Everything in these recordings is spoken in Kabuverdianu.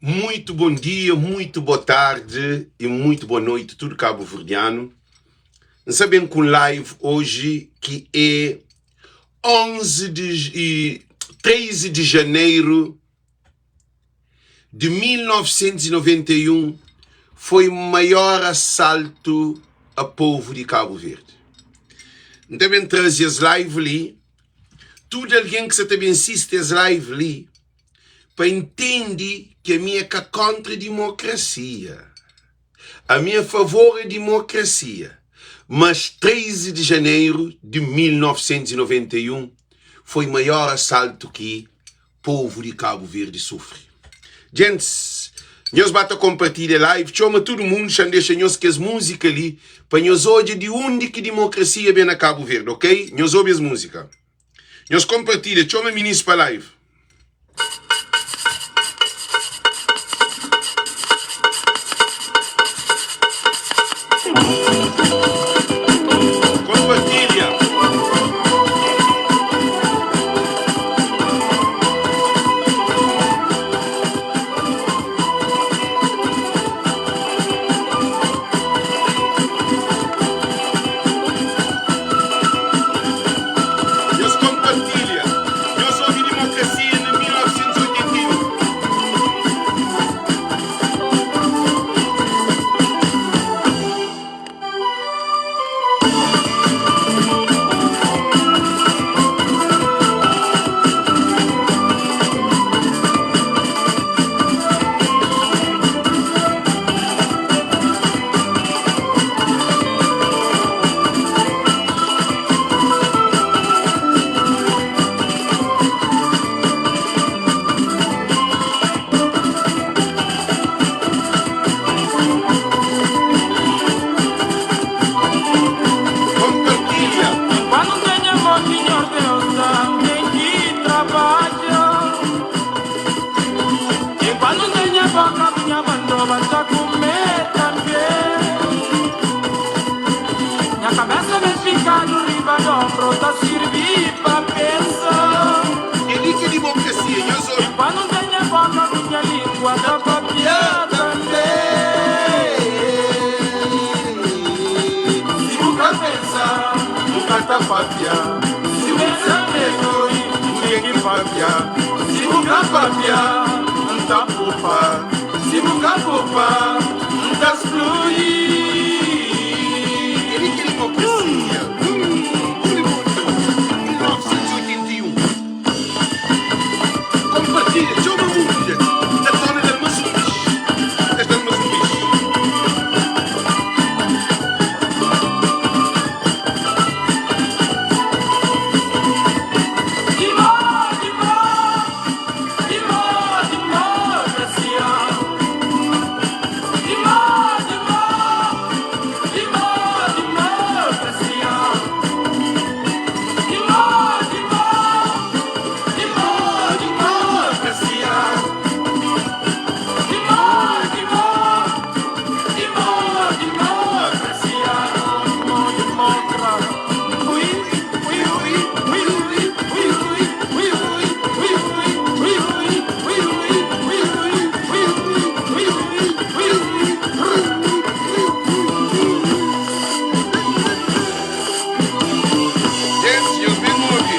Muito bom dia, muito boa tarde e muito boa noite tudo cabo-verdiano. N sa ben ku un live hoje ki é 11 de e 13 de janeiro de 1991 foi maior assalto a povo di Cabo Verde. N ta ben traze es live li, tudo algen ki sa ta ben sisti es live li pa intende ki ami é ka kontra dimokrasia. Ami é favor a dimokrasia, mas 13 de janeiro de 1991 foi maior assalto ki povu di Cabo Verde sufri. Djentis, nhos ba ta konpartilha live, txoma tudu mundu, xa N dexa nhos kes múzika li pa nhos odja di undi ki dimokrasia ben na Cabo Verde, ok? Nhos obi es múzika. Nhos konpartilha, txoma minis pa live. Konpartilha. Nhos konpartilha. Nhos obi Dimokrasia na 1981. Compartilha. Quando tem amor, Senhor Deus, tem que trabalhar. E quando tem boca, minha bandoba tá comer também. Minha cabeça vem ficar no riba do ombro, tá servir pra pensar. Kel-li ki é dimokrasia, nhos E obi. quando tem boca, minha língua tá papiar também. Se nunca pensa, Nunca ta papia. se pensa mesmo, N ten ki papia. se nunca papia, N ta pupa. se nunca pupa, tá excluir. Kel-li ki é dimokrasia. Tudu mundu. 1981. Konpartilha, txoma mundu, dja. Ta torna dal mas un bix. Es dal mas un bix. Dimo, dimo, dimo, democracia. Dimo, dimo, dimo, democracia. Dimo, dimo, dimo, democracia. Dimo, dimo, dimo, democracia. Dimo, democra. Ui, ui, ui, ui, ui, ui, ui, ui, ui, ui, ui, ui, ui, ui, ui, ui, ui, ui, ui. Djentis, nhos ben obi.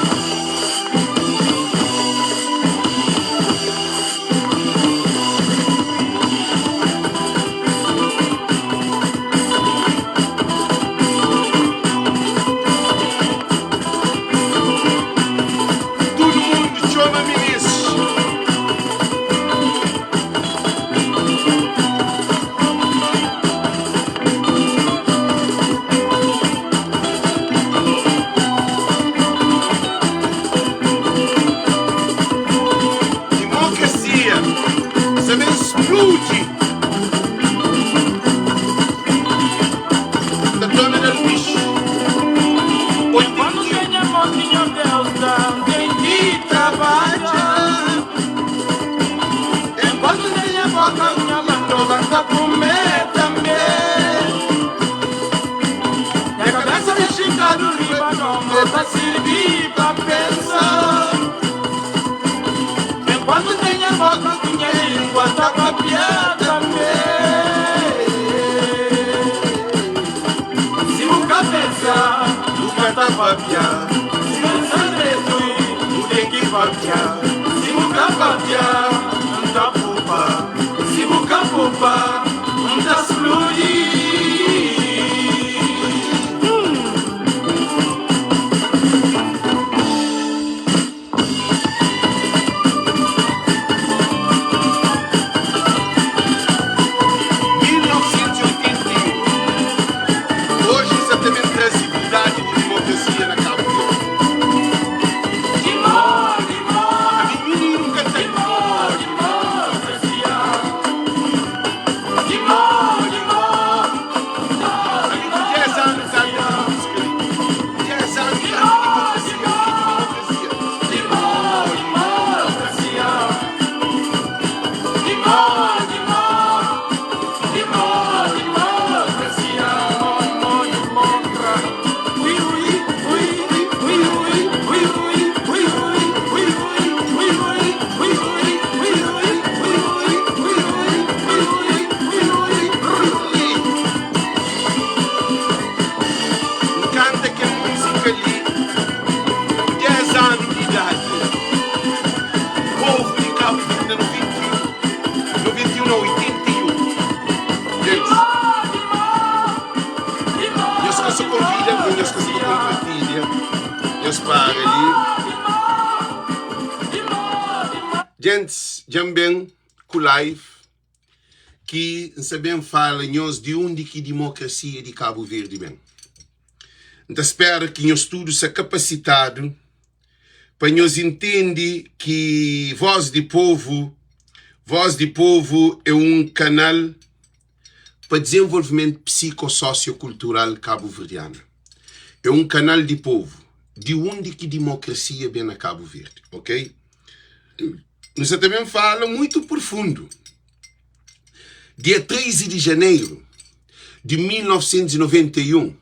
Tudu mundu txoma minis. Dimokrasia sa ben spludi. Ta torna dal bix. Quando 81. tem amor, Senhor Deus, tem que trabalhar. Enquanto tem a boca, minha bandoba tá comer também. Minha cabeça de chica do riba do ombro tá servir pra pensar. Enquanto tem a boca, minha língua tá pra papia Si bu ka papia N ta pupa Si bu ka pupa N ta spludi. 1981, Oji N sa ta ben traze verdadi di dimokrasia na Kabu Verdi. Ami mininu N ka ta. Ami ku 10 anu N kanta kel múzika li. 10 anu N kanta dimokrasia, dimokrasia, dimokrasia. N kanta kel múzika li ku 10 anu di idadi. Povu di Kabu Verdi na 91, 91 nau, 81. Gentis, nhos ka sa konvida algen, nhos ka sa ta konpartilha, nhos para li. Gentis, dja N ben ku live ki N sa ben fala nhos di undi ki dimokrasia di Kabu Verdi ben. N ta spera ki nhos tudu sa kapasitadu pa nhos intende ki Voz di Povu, Voz di Povu é un kanal pa dizenvolvimentu psiko-sosio-kultural kabuverdianu. É un kanal di povu, di undi ki dimokrasia ben na Kabu Verdi, ok? Nu sa ta ben fala muitu prufundu. Dia 13 di janeru di 1991,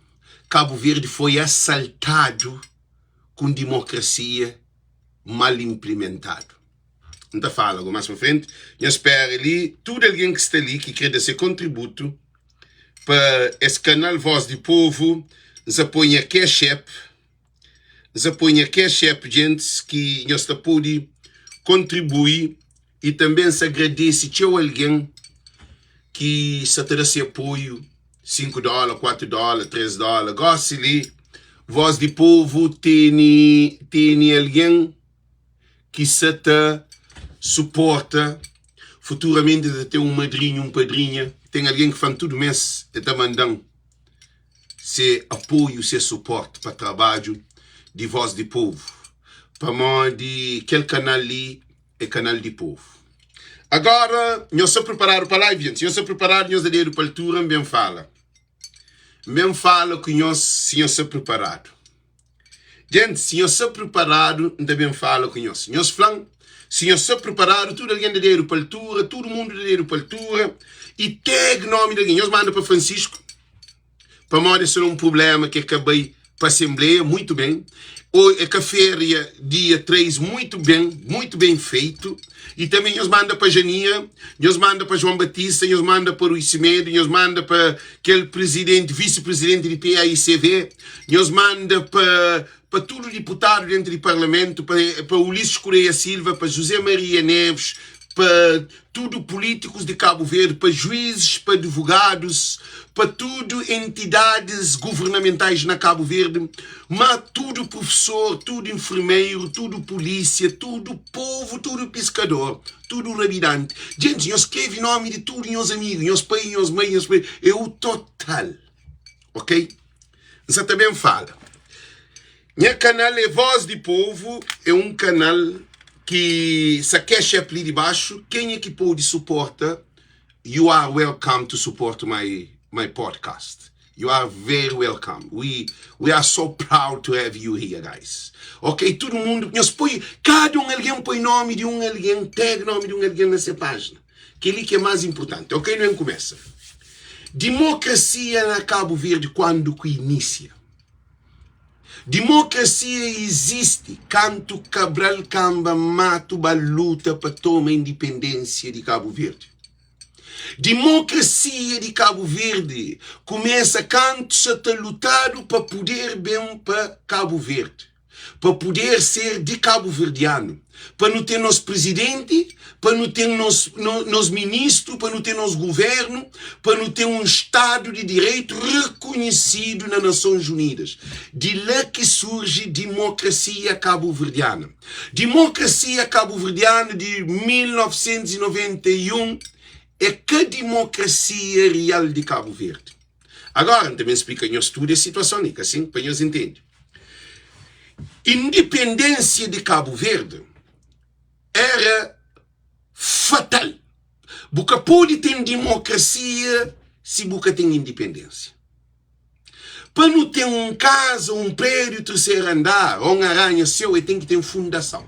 Kabu Verdi foi asaltadu ku un dimokrasia mal inplimentadu. N ta fala ago más pa frenti. Nhos spera li, tudu algen ki sta li ki kre da se kontributu pa es kanal Voz di Povu, N sa poi nha Cash App, N sa poi nha Cash App djentis ki nhos ta pode kontribui i tanbe N sa agradese txeu algen ki sa ta da se apoiu. 5 dóla, 4 dóla, 3 dóla. Gósi li, Voz di Povu tene, tene algen ki sa ta suporta. Futuramenti ta ten un madrinhu, un padrinha. Ten algen ki fla-m tudu mês el ta manda-m se apoiu, se suporti pa trabadju di Voz di Povu. Pamodi kel kanal li é kanal di povu. Agora, nhos sta preparadu pa live, gente? Si nhos sta preparadu, nhos da dedu pa altura, N ben fala. N ben fala ku nhos si nhos sta preparadu. Gente, si nhos sta preparadu, N ta ben fala ku nhos. Nhos fla-m si nhos sta preparadu, tudu algen da dedu pa altura, tudu mundu da dedu pa altura i tag nomi di algen. Nhos manda pa Francisco. Pamodi es ten un prublema ki é ka bai pa asenbleia, muitu ben, ô é ka feria dia 3, muitu ben, muitu ben feitu. I tanbe nhos manda pa Janira, nhos manda pa João Batista, nhos manda pa Rui Semedo, nhos manda pa kel prizidenti, visi-prizidenti di PAICV, nhos manda pa pa tudu diputadu dentu di parlamentu, pa pa Ulisses Correia Silva, pa José Maria Neves, pa tudu pulítikus di Kabu Verdi, pa juízes, pa advogadus, pa tudu entidadis guvernamentais na Kabu Verdi, má tudu prufesor, tudu enfermeru, tudu pulísia, tudu povu, tudu piskador, tudu rabidanti. Djentis, nhos skrebe nómi di tudu nhos amigu, nhos pai, nhos mai, nhos pai, é u total, ok? N sa ta ben fala. Nha kanal é Voz di Povo, é un kanal ki sa cash app li di baxu, kenha ki pode suporta, you are welcome to support my my podcast. You are very welcome. We we are so proud to have you here guys. Ok, tudu mundu, nhos poi, kada un algen poi nomi di un algen, tag nomi di un algen na se pájina. Kel-li ki é más inportanti. Ok, nu ben kumesa. Dimokrasia na Kabu Verdi kuandu ku inisia? Dimokrasia izisti kantu Kabral kanba matu ba luta pa toma indipendensia di Kabu Verdi. Dimokrasia di Kabu Verdi kumesa kantu sa ta lutadu pa puder ben pa Kabu Verdi. pa puder ser di kabuverdianu, pa nu ten nos prizidenti, pa nu ten nos nos ministru, pa nu ten nos guvernu, pa nu ten un stadu di direitu rekonhesidu na Nasons Unidas. Di la ki surji dimokrasia kabuverdiana. Dimokrasia kabuverdiana di 1991 é ka dimokrasia real di Kabu Verdi. Agora N ta ben splika nhos tudu es situason li, ka sin? Pa nhos intende. Indipendênsia di Kabu Verdi éra fatal. Bu ka pode ten dimokrasia si bu ka ten indipendênsia. Pa nu ten un kaza, un prédiu terseru andar ô un aranha-séu, el ten ki ten fundason.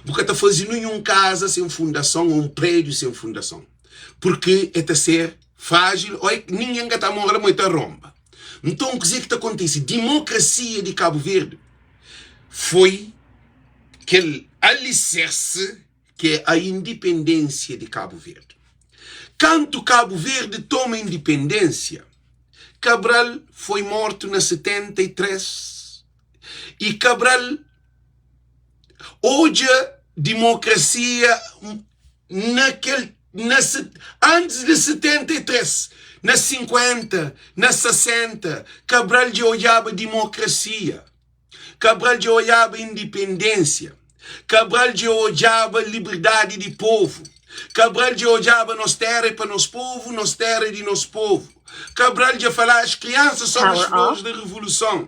Bu ka ta faze ninhun kaza sen fundason ô un prédiu sen fundason, purkê el ta ser frájil ô ningen ka ta mora la, ma el ta ronba. Nton, kuzê ki ta kontise? Dimokrasia di Kabu Verdi foi kel alisersi ki é a indipendênsia di Kabu Verdi. Kantu Kabu Verdi toma indipendênsia, Cabral foi mortu na 73 y Cabral odja dimokrasia na kel na antis di 73, na 50, na 60, Cabral dja odjaba dimokrasia. Cabral dja oiaba indipendênsia Cabral dja odjaba liberdadi di povu Cabral dja odjaba nos terra é pa nos povu, nos terra é di nos povu Cabral dja falaba as crianças são as flores da revolução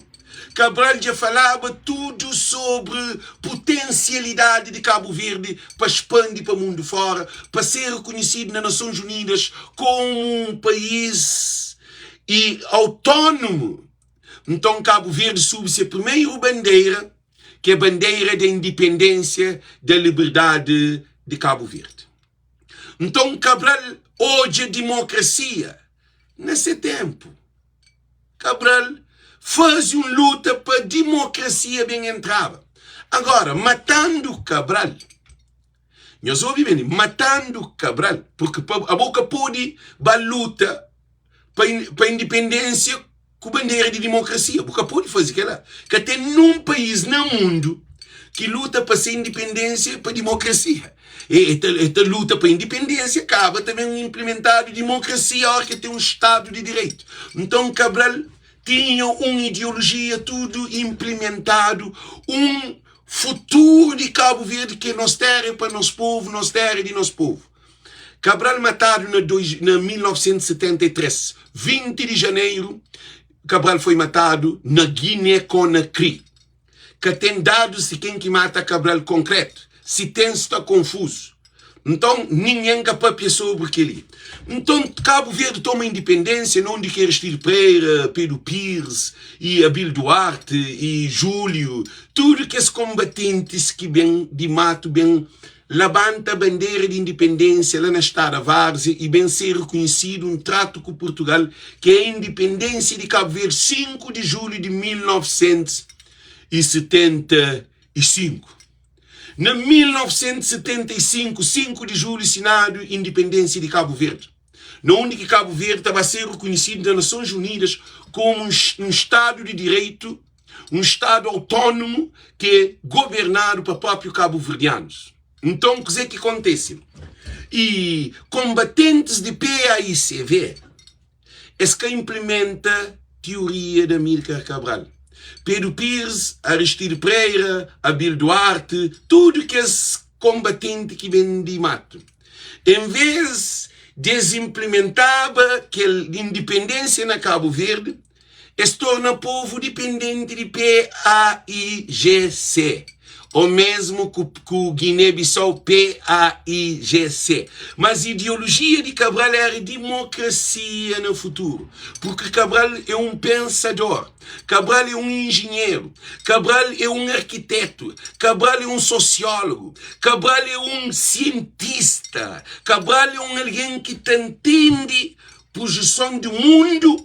Cabral dja falaba tudu sobri potensialidadi di Kabu Verdi pa spandi pa mundu fora, pa ser rekonhisidu na Nasons Unidas komu un país i autónomu. Nton Kabu Verdi subi se primeru bandera, ki é bandera da indipendênsia, da liberdadi di Kabu Verdi. Nton Kabral odja dimokrasia na se ténpu. Kabral faze un luta pa dimokrasia ben entraba. Agora, matandu Kabral, nhos obi ben li, matandu Kabral, purki pa abo ka pode ba luta pa pa indipendênsia ku bandera di dimokrasia. Bu ka pode faze kela. Ka ten nun país na mundu ki luta pa se indipendênsia pa dimokrasia. E, e, ta, e ta luta pa indipendênsia, kaba ta ben inplimentadu dimokrasia óra ki ten un stadu di direitu. Nton Cabral tinha un ideolojia tudu inplimentadu, un futuru di Kabu Verdi ki é nos téra é pa nos povu, nos téra é di nos povu. Cabral matadu na, dois, na 1973, 20 di janeru, Cabral foi matadu na Guiné-Conakry. Ka ten dadus si ken ki mata Cabral konkretu, si ten sta konfuzu. Nton, ningen ka papia sobri kel-li. Nton, Kabu Verdi toma indipendênsia na undi ki Aristide Pereira, Pedro Pires y Abílio Duarte y Júlio, tudu kes konbatentis ki ben di matu ben labanta bandera di indipendênsia la na Strada Várzea y ben ser rekonhesidu un tratu ku Purtugal ki é indipendênsia di Kabu Verdi 5 di julhu di 1975. Na 1975, 5 di julhu sinadu indipendênsia di Kabu Verdi, na undi ki Kabu Verdi ta ba ser rekonhesidu na Nasons Unidas komu un Stadu di Direitu, un Stadu autónomu ki é governadu pa própriu kabuverdianus. Nton, kuzê ki kontese? E konbatentis di PAICV, es ka inplimenta tioria di Amílcar Cabral. Pedro Pires, Aristide Pereira, Abílio Duarte, tudu kes konbatenti ki ben di matu, en vês di es inplimentaba kel indipendénsia na Kabu Verdi, Es torna povu dipendenti di PAIGC, ô mésmu ku ku Guiné-Bissau PAIGC. Mas ideolojia di Cabral éra dimokrasia na futuru, purki Cabral é un pensador, Cabral é un injinheru, Cabral é un arkitétu, Cabral é un sosiólogu, Cabral é un sientista, Cabral é un algen ki ta ntende puzison di mundu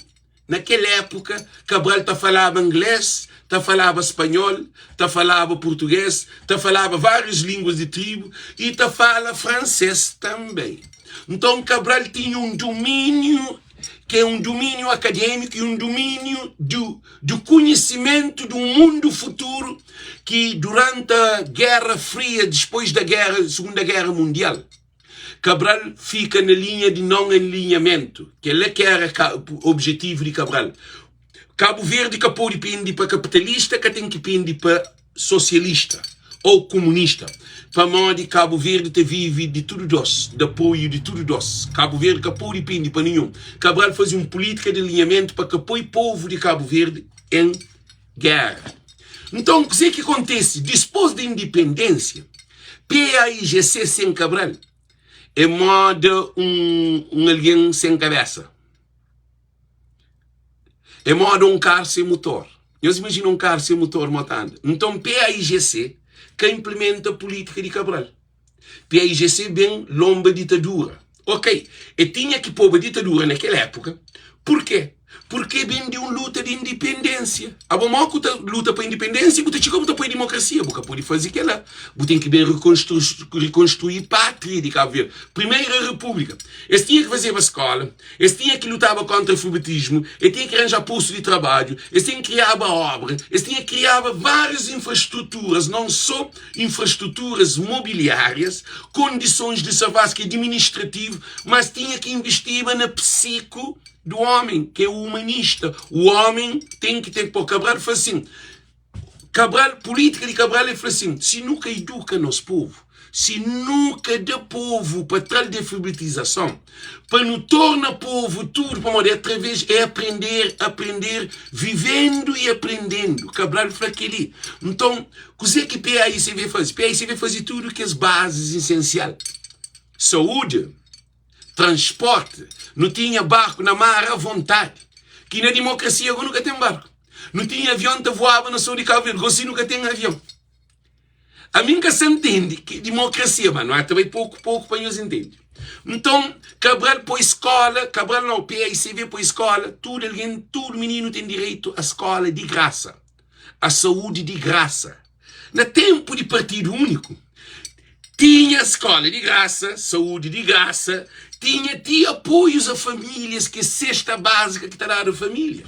Na kel épuka, Cabral ta falaba inglês, ta falaba spanhol, ta falaba purtugês, ta falaba várius línguas di tribu y ta fala fransês tanbê. Nton, Cabral tinha un dumíniu. ki é un dumíniu akadémiku i un dumíniu du du konhisimentu di un mundu futuru ki durante a Guerra Fria, dispôs da guerra, Segunda Guerra Mundial, Cabral fika na linha di non alinhamentu. Kel-la ki éra objetivu di Cabral. Kabu Verdi ka pode pende pa kapitalista, ka ten ki pende pa sosialista ou komunista, pamodi Kabu Verdi ta vive di tudu dos, di apoiu di tudu dos. Kabu Verdi ka pode pende pa ninhun. Cabral faze un pulítika di alinhamentu pa ka poi povu di Kabu Verdi en géra. Nton, kuzê ki kontese dispôs di indipendénsia? PAIGC sen Cabral é móda un algen sen kabésa. É moda un karu sen mutor. Nhos imajina un karu sen mutor mo ta anda. Nton PAIGC ka inplimenta pulítika di Cabral. PAIGC ben lonba ditadura. Ok, e tinha ki poba ditadura na kel épuka. Purkê? Purkê ben di un luta di indipendénsia. Abo mo ku ta luta pa indipendénsia bu ta txiga bu ta poi dimokrasia. Bu ka pode faze kela. Bu ten ki ben rikonstrui pátria di Kabu Verdi. Primeira Repúblika. Es tinha ki fazeba skóla. Es tinha ki lutaba kóntra alfabetismu, es tinha ki ranjá postu di trabadju, es tinha ki kriaba óbra, es tinha ki kriaba várius infrastruturas, non sô infrastruturas mobiliárias, kondisons di servas ki é diministrativu, mas tinha ki invistiba na psiku du ómen, ki é umanista. U ómen ten ki ten. Pô, Cabral fla sin, Cabral, pulítika di Cabral, el fla sin, si nu ka iduka nos povu, si nu ka da povu pa tra-l di alfabetizason, pa nu torna povu tudu, pamodi é através, é aprender, aprender, vivendu i aprendendu. Cabral fla kel-li. Nton, kuzê ki PAICV faze? PAICV faze tudu kes bazis isensial, saúdi, transporte, nu tinha barku na mar a vontadi, ki na dimokrasia go nu ka ten barku. Nu tinha avion ta voaba na sou di Kabu Verdi, gosi nu ka ten avion. Ami N ka sa ntende ki dimokrasia, ma nu ata bai poku poku pa nhos ntende. Nton, Cabral poi skola, Cabral nau, PAICV poi skola, tudu algen, tudu mininu ten direitu a skola di grasa, a saúdi di grasa. Na ténpu di Partidu Úniku, tinha skóla di grasa, saúdi di grasa, tinha ti apoius a famílias, kes sesta bázika ki ta dadu família.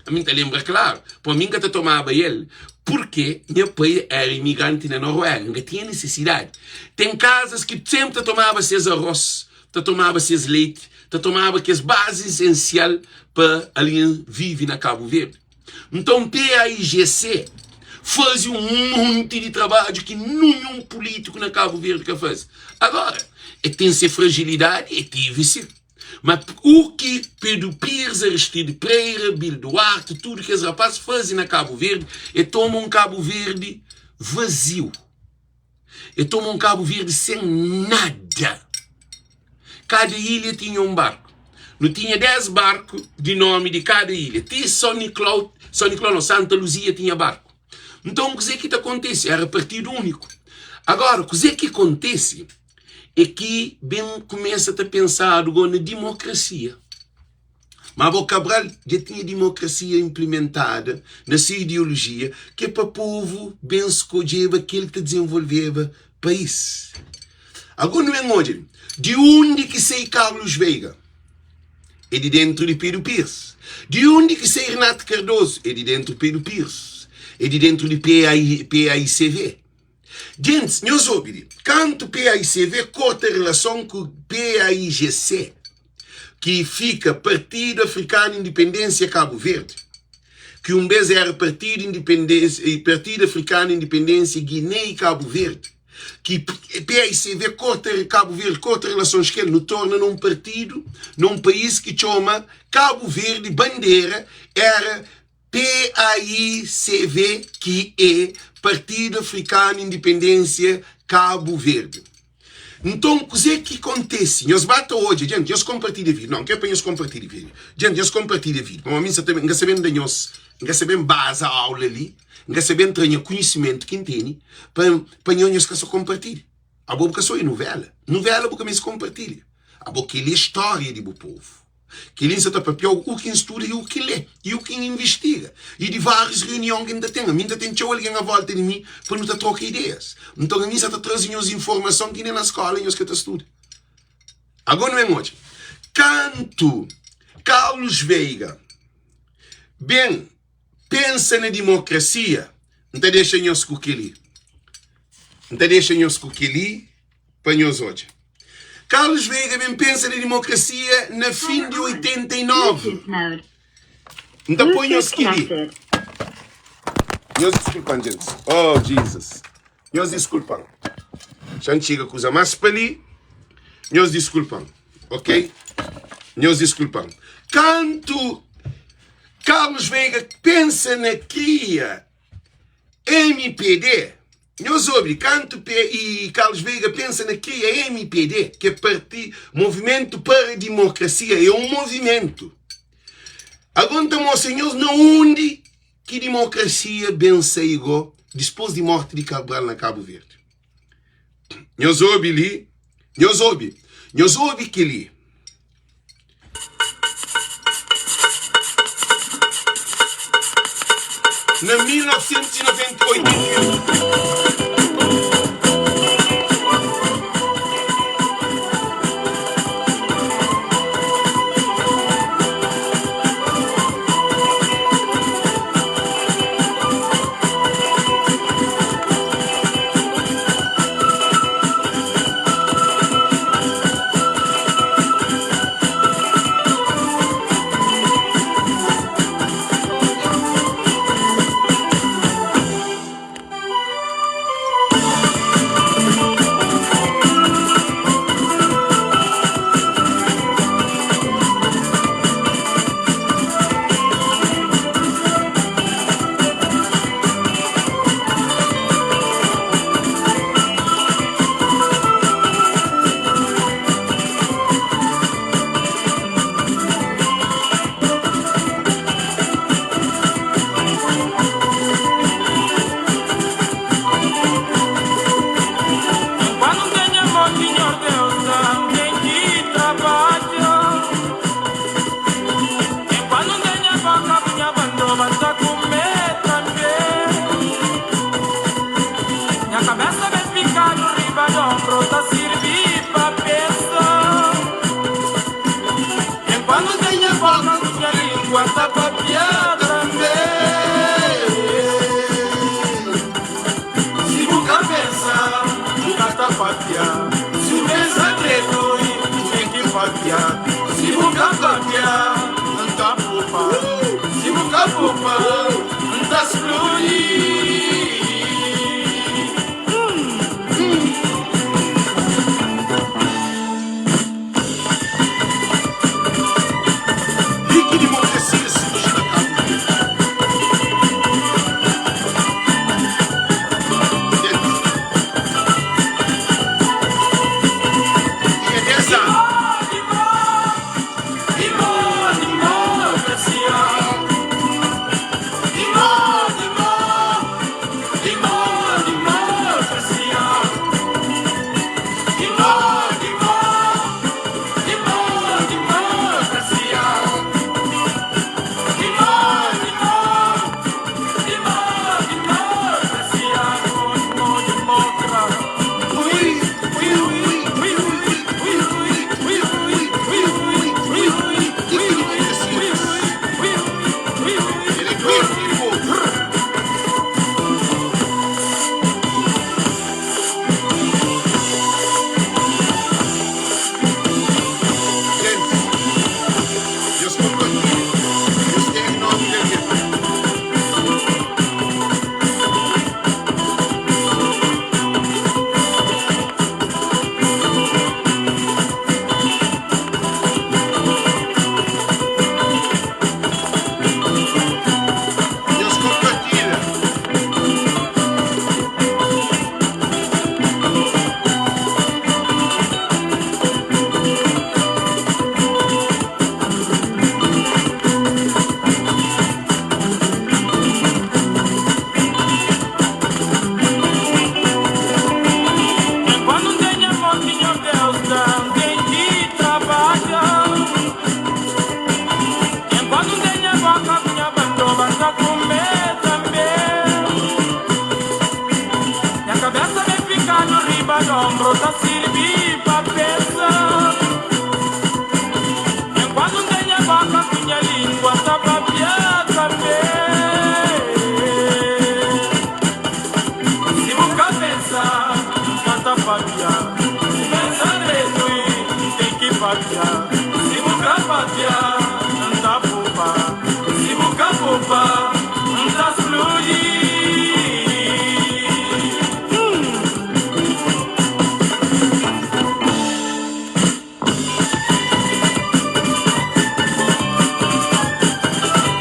Ami N ta lenbra klaru, pô mi N ka ta tomaba el, purkê nha pai éra imigranti na Noruega, N ka tinha nisisidadi. Ten kazas ki sénpri ta tomaba ses arôs, ta tomaba ses leiti, ta tomaba kes bazi isensial pa algen vive na Kabu Verdi. Nton PAIGC faze un monti di trabadju ki ninhun pulítiku na Kabu Verdi ka faze. Agora, e ten se frajilidadi, e tive si. Ma u ki Pedro Pires, Aristide Pereira, Bill Duarte, tudu kes rapaz faze na Kabu Verdi, e toma un Kabu Verdi vaziu. E toma un Kabu Verdi sen nada. Kada ilha tinha un barku. Nu tinha 10 barku di nomi di kada ilha. Ti São Nicolau, São Nicolau não, Santa Luzia tinha barku. Nton, kuzê ki ta kontise? Era partidu úniku. Agora, kuzê ki kontise é ki ben kumesa ta pensadu go na dimokrasia. Má bo Cabral dja tinha dimokrasia inplimentada na se ideolojia ki é pa povu ben skodjeba kel ta dizenvolveba país. Ago nu ben odja li di undi ki sai Carlos Veiga? É di dentru di Pedro Pires. Di undi ki sai Renato Cardoso? É di dentru Pedro Pires. É di dentru di PAICV. Gentis, nhos obi li, kantu PAICV korta relason ku PAIGC, ki fika Partidu Afrikanu Indipendênsia Kabu Verdi, ki un bês éra Partidu Indipendênsia, Partidu Afrikanu Indipendênsia Giné i Kabu Verdi, ki PAICV korta Kabu Verdi, korta relasons ku el, nu torna na un partidu, na un país ki txoma Kabu Verdi, bandera éra PAICV ki é Partidu Afrikanu Indipendênsia Kabu Verdi. Nton kuzê ki kontese? Nhos ba ta odja, djenti, nhos konpartilha vídiu. Nau, N kre pa nhos konpartilha vídiu. Djenti, nhos konpartilha vídiu. Pamodi mi N sa ta ben, N ka sa ben da nhos, N ka sa ben baza aula li, N ka sa ben tra nha konhisimentu ki N tene pa, pa nhos, nhos ka sa konpartilha. Abo bu ka sa oia nuvéla. Nuvéla bu ka meste konpartilha. Abo kel-li é stória di bu povu. Kel-li N sa ta papia-u u ki N studa i u ki N lé i u ki N invistiga i di várius reunion ki N ta ten. Ami N ta ten txeu algen a vólta di mi pa nu ta troka ideias. Nton ami N sa ta traze nhos informason ki nen na skóla nhos ka ta studa. Agó nu ben odja kantu. Carlos Veiga ben pensa na dimokrasia, N ta dexa nhos ku kel-li. N ta dexa nhos ku kel-li pa nhos odja. Carlos Veiga ben pensa na dimokrasia na fin di 89. N ta poi nhos kel-li. Nhos diskulpa-m, gentis. Oh, Jesus. Nhos diskulpa-m. Xa N txiga kuza más pa li. Nhos diskulpa-m, ok? Nhos diskulpa-m. Kantu Carlos Veiga pensa na kria MPD, nhos obi, kantu P Carlos Veiga pensa na kria MPD, ki é parti Movimentu para Dimokrasia, é un movimentu. Ago N ta mostra nhos na undi ki dimokrasia ben sai go dispôs di morti di Cabral na Kabu Verdi. Nhos obi li, nhos obi, nhos obi kel-li. Na 1988. Li ki dimokrasia surji na Kabu Verdi. Tinha 10 anu. papia, si bu ka papia, N ta popa, si bu ka popa, N ta spludi.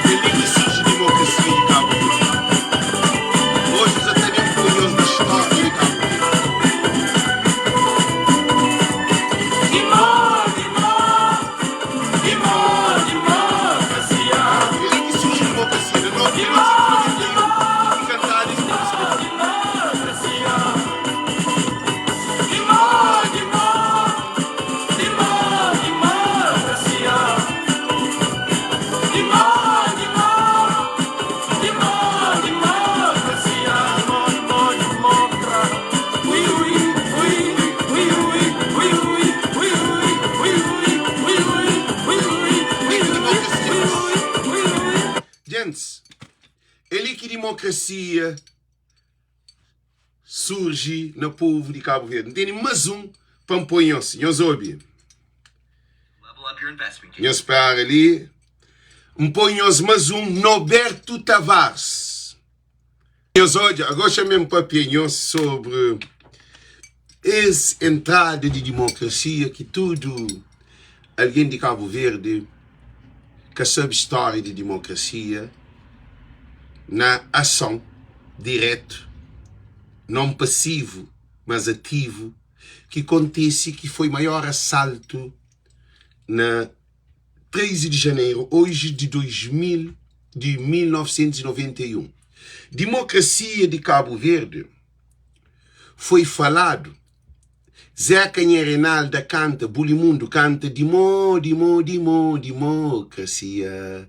Kel-li ki surji dimokrasia di Kabu Verdi. Oji dja ta ben poi nhos na stória di Kabu Verdi. Kel-li ki surji dimokrasia na 1991 ki kantadu es múzika li. Li ki dimokrasia nase. Gentis, é li ki dimokrasia surji na povu di Kabu Verdi. N tene más un pa N poi nhos. Nhos obi. Nhos spera li. N poi nhos más un, Norberto Tavares. Nhos odja, agora xa-m N papia nhos sobri es entrada di dimokrasia ki tudu algen di Kabu Verdi ka sabe stória di dimokrasia na ason diretu, non pasivu, mas ativu, ki kontise ki foi maior asaltu na 13 di janeru oji di 2000 di 1991. Dimokrasia di Kabu Verdi foi faladu Zeca nha Reinalda kanta Bulimundo kanta Dimo, dimo, dimo, dimokrasia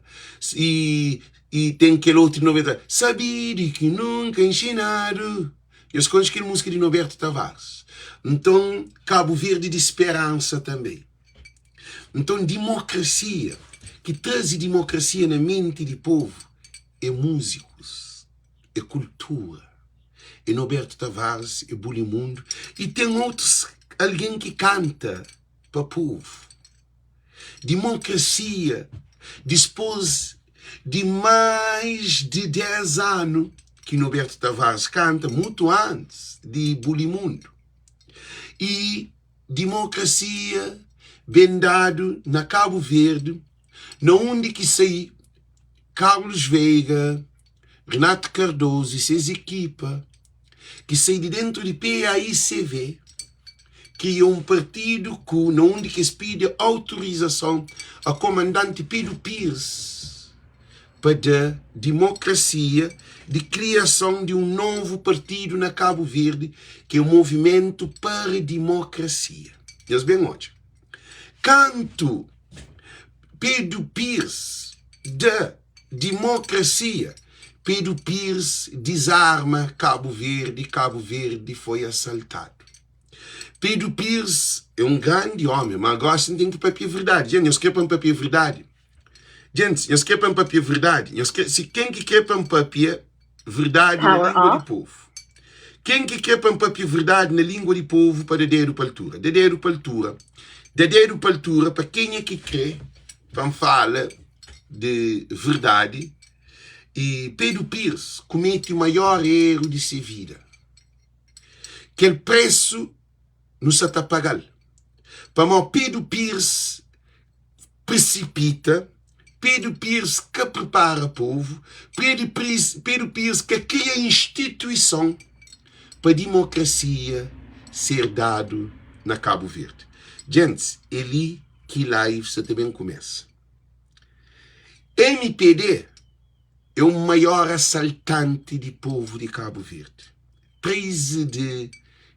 I, i ten kel otu di 90 Sabidu ki nunka inxinadu Nhos konxe kel múzika di Norberto Tavares Nton, Kabu Verdi di speransa tanbe Nton, dimokrasia Ki traze dimokrasia na menti di povu É múzikus é kultura, é Norberto Tavares, é Bulimundo e ten otus algen ki kanta pa povu. Dimokrasia dispôs di mais di 10 anu ki Norberto Tavares kanta, mutu antis di Bulimundo. E dimokrasia ben dadu na Kabu Verdi, na undi ki sai Carlos Veiga, Renato Cardoso e ses ekipa ki sai di dentu di PAICV kria un partidu ku na undi ki es pidi autorizason a komandanti Pedro Pires pa da dimokrasia di kriason di un novu partidu na Kabu Verdi ki é Movimentu para Dimokrasia. Nhos ben odja. Kantu Pedro Pires da Dimokrasia, Pedro Pires dizarma Kabu Verdi, Kabu Verdi foi asaltadu. Pedro Pires é un grandi omi, ma gosi N ten ki papia verdadi. Dja, nhos kre pa N papia verdadi? Djentis, nhos kre pa N papia verdadi? Nhos kre, si ken ki kre pa N papia verdadi na língua di povu? Ken ki kre pa N papia verdadi na língua di povu pa da dedu pa altura? Da dedu pa altura. Da dedu pa altura pa kenha ki kre pa N fala di verdadi. I Pedro Pires kumete maior eru di se vida. Kel presu nu sa ta paga-l. Pamodi Pedro Pires prisipita, Pedro Pires ka pripara povu, Pedro Pires ka kria instituison pa dimokrasia ser dadu na Kabu Verdi. Djentis, é li ki live sa ta ben kumesa. Mpd é un maior asaltanti di povu di Kabu Verdi. 13 de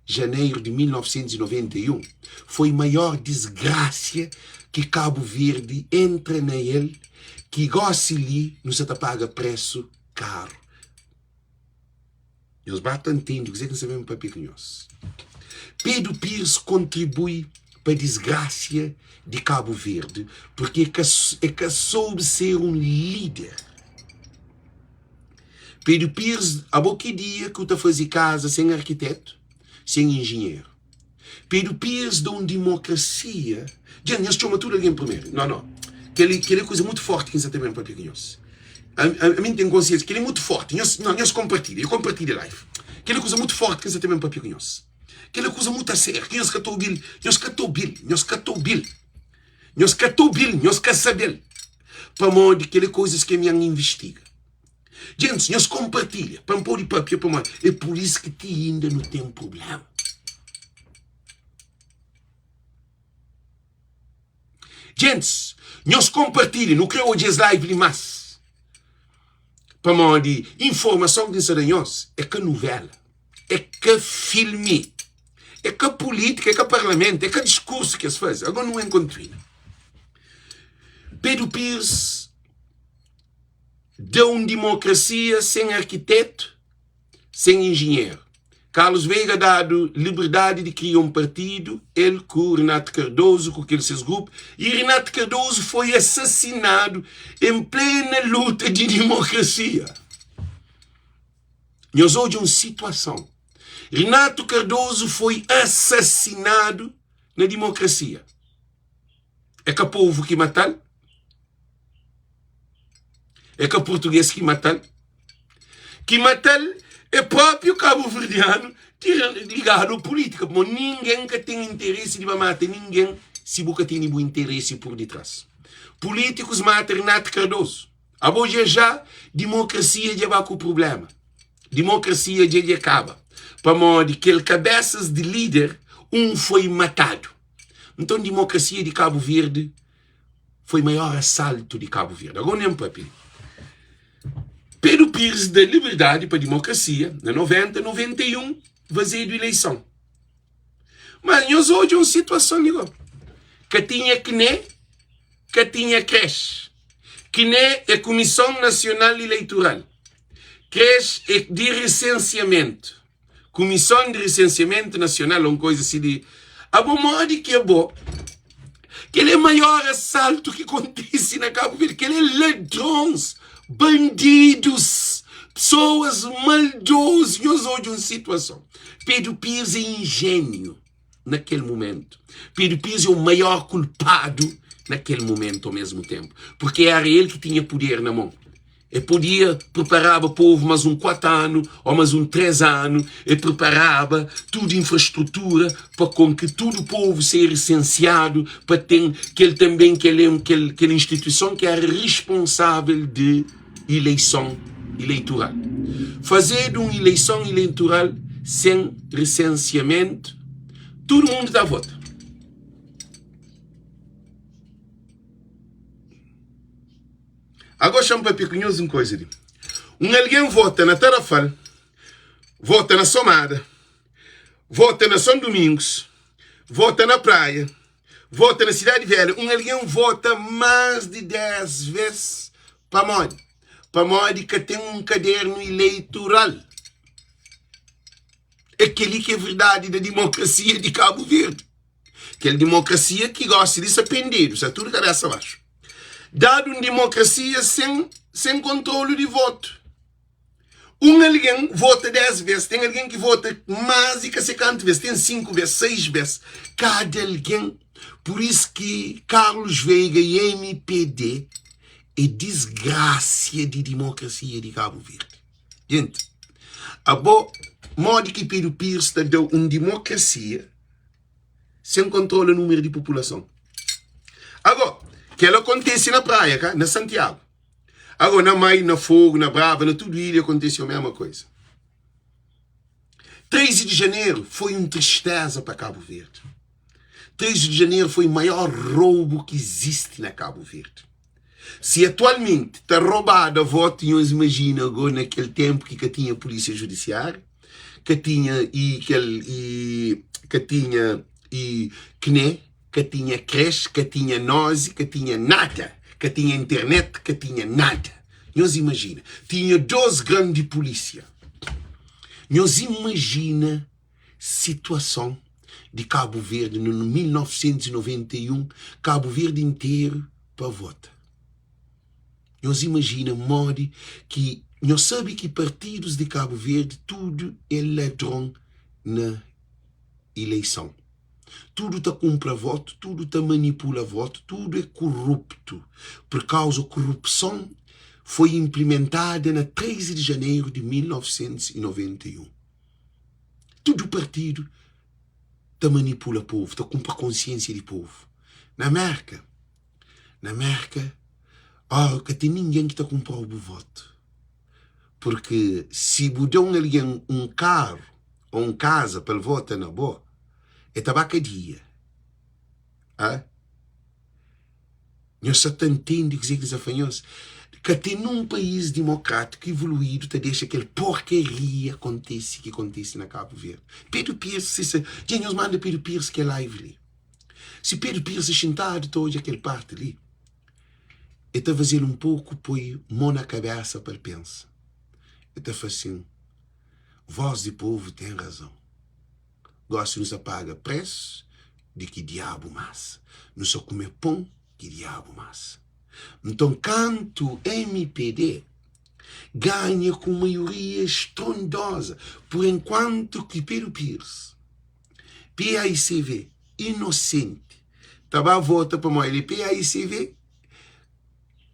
janeiro de 1991 foi maior disgrasia ki Kabu Verdi entra na el ki gosi li nu sa ta paga presu karu. Nhos ba ta ntende kuzê ki N sta ben papia ku nhos. Pedro Pires kontribui pa disgrasia di Kabu Verdi porque e ka soube ser un líder. Pedro Pires, abo ki dia ki u ta faze kaza sen arkitetu, sen injinheru? Pedro Pires da un dimokrasia. Dja nhos txoma tudu algen primeru. No, no. Kel-li, kel-li é kuza mutu fórti ki N sa ta ben papia ku nhos. Ami N ten konsiensia, kel-li é mutu fórti. Nhos, no, nhos konpartilha, konpartilha live. Kel-li é kuza mutu fórti ki N sa ta ben papia ku nhos. Kel-li é kuza mutu asériu ki nhos ka ta obi-l. Nhos ka ta obi-l, nhos ka ta obi-l. Nhos ka ta obi-l, nhos ka sabe-l. Pamodi kel-li é kuzas ki ami N invistiga. Gentis, nhos konpartilha pa N pode papia pamodi é pur isu ki ti inda nu ten prubléma. Gentis, nhos konpartilha, nu krê odja es live li más. Pamodi informason ki N sta da nhos é ka nuvéla, é ka filmi, é ka pulítika, é ka parlamentu, é ka diskursu ki es faze. Agora nu enkontrina. Pedro Pires da un dimokrasia sen arkitetu, sen injinheru. Carlos Veiga dadu liberdadi di kria un partidu, el ku Renato Cardoso ku kel ses grupu, y Renato Cardoso foi asasinadu en plena luta di dimokrasia. Nhos odja un situason. Renato Cardoso foi asasinadu na dimokrasia. É ka povu ki mata-l? É ka português ki mata-l? Ki mata-l é próprio kabuverdianu ligadu a pulítika, pamodi ningen ka ten interesi di ba mata ningen si bu ka tene bu interesi pur ditrás. Pulítikus mata Renato Cardoso. Abo dja já dimokrasia dja ba ku prubléma. Dimokrasia dja dja kaba pamodi kel kabésas di líder un foi matadu. Nton dimokrasia di Kabu Verdi foi maior asaltu di Kabu Verdi. Agora nem papia. Pedro Pires da liberdade pa dimokrasia na 90, 91 vazedu ileison. Mas nhos odja un situason li go. Ka tinha kne, ka tinha kresh. Kne é Kumison Nasional Ileitural. Kresh é di resensiamentu. Kumison di Resensiamentu Nasional, un koisa si di abo modi ki abo kel é maior asaltu ki kontise na Kabu Verdi, kel é ladrons, bandidus, pesoas maldozu. Nhos odja un situason. Pedro Pires é injéniu na kel momentu. Pedro Pires é o maior kulpadu na kel momentu ao mesmu tenpu, porque era el ki tinha puder na mon. E podia preparaba povu mas un 4 anu o mas un 3 anu, e preparaba tudu infrastrutura pa kon ki tudu povu ser resensiadu pa ten kel tanben kel kel kel instituison ki era responsavel di ileison ileitural. Fazedu un ileison ileitural sen resensiamentu, tudu mundu ta vota. Agó xa-m papia ku nhos un koza li. Un algen vota na Tarafal, vota na Somada, vota na Son Dumingus, vota na Praia, vota na Sidadi Velha. Un algen vota más di 10 vês. Pamodi? Pamodi ka ten un kadernu ileitural. É kel-li ki é verdadi da dimokrasia di Kabu Verdi. Kel dimokrasia ki gosi li sta pendedu, sta tudu kabesa baxu. Dadu un dimokrasia sen sen kontrolu di votu. Un algen vota 10 bes, ten algen ki vota más di ka se kantu bes, ten 5 bes, 6 bes. Kada algen, pur isu ki Carlos Veiga y MPD é disgrasia di dimokrasia di Kabu Verdi. Jenti, abo modi ki Pedro Pires ta da un dimokrasia sen kontrola númeru di populason. Agó, kel-la kontese na Praia, ka? Na Santiagu. Agó, na Mai, na Fogu, na Brava, na tudu ilha kontese omesma koisa. 13 di janeru foi un tristeza pa Kabu Verdi. 13 di janeru foi maior roubu ki izisti na Kabu Verdi. Si atualmenti ta robada votu, nhos imajina ago na kel tenpu ki ka tinha pulisia judisiáriu, ka tinha i kel i ka tinha i kne, ka tinha krex, ka tinha nozi, ka tinha nada, ka tinha internet, ka tinha nada. Nhos imajina, tinha 2 gran di pulisia. Nhos imajina situason di Kabu Verdi na 1991, Kabu Verdi interu pa vota. Nhos imajina modi ki nhos sabe ki partidus di Kabu Verdi tudu é ladron na ileison. Tudu ta kunpra votu, tudu ta manipula votu, tudu é kuruptu. Pur kauza kurupson foi inplimentada na 13 di janeru di 1991. Tudu partidu ta manipula povu, ta kunpra konsiensia di povu. Na Mérka, na Mérka, óra ka ten ningen ki ta kunpra-u bu votu. Purki si bu da un algen un karu ô un kaza pa el vota na bo, el ta ba kadia. A Nhos sa ta ntende kuzê ki N sta fla nhos? Ka ten nun país dimokrátiku ivoluídu ta dexa kel porkaria kontise ki kontise na Kabu Verdi. Pedro Pires si sa Dja nhos manda Pedro Pires kel live li. Si Pedro Pires xintadu ta odja kel parti li, el ta faze-l un poku poi mo na kabésa pa el pensa. El ta fla sin, Vós di povu ten razon. Gósi nu sa paga présu di ki diabu masa. Nu sa kume pon ki diabu masa. Nton, kantu mpd ganha ku maioria strondoza, pur enkuantu ki Pedro Pires, paicv, inosenti, ta ba vota pamodi el é paicv,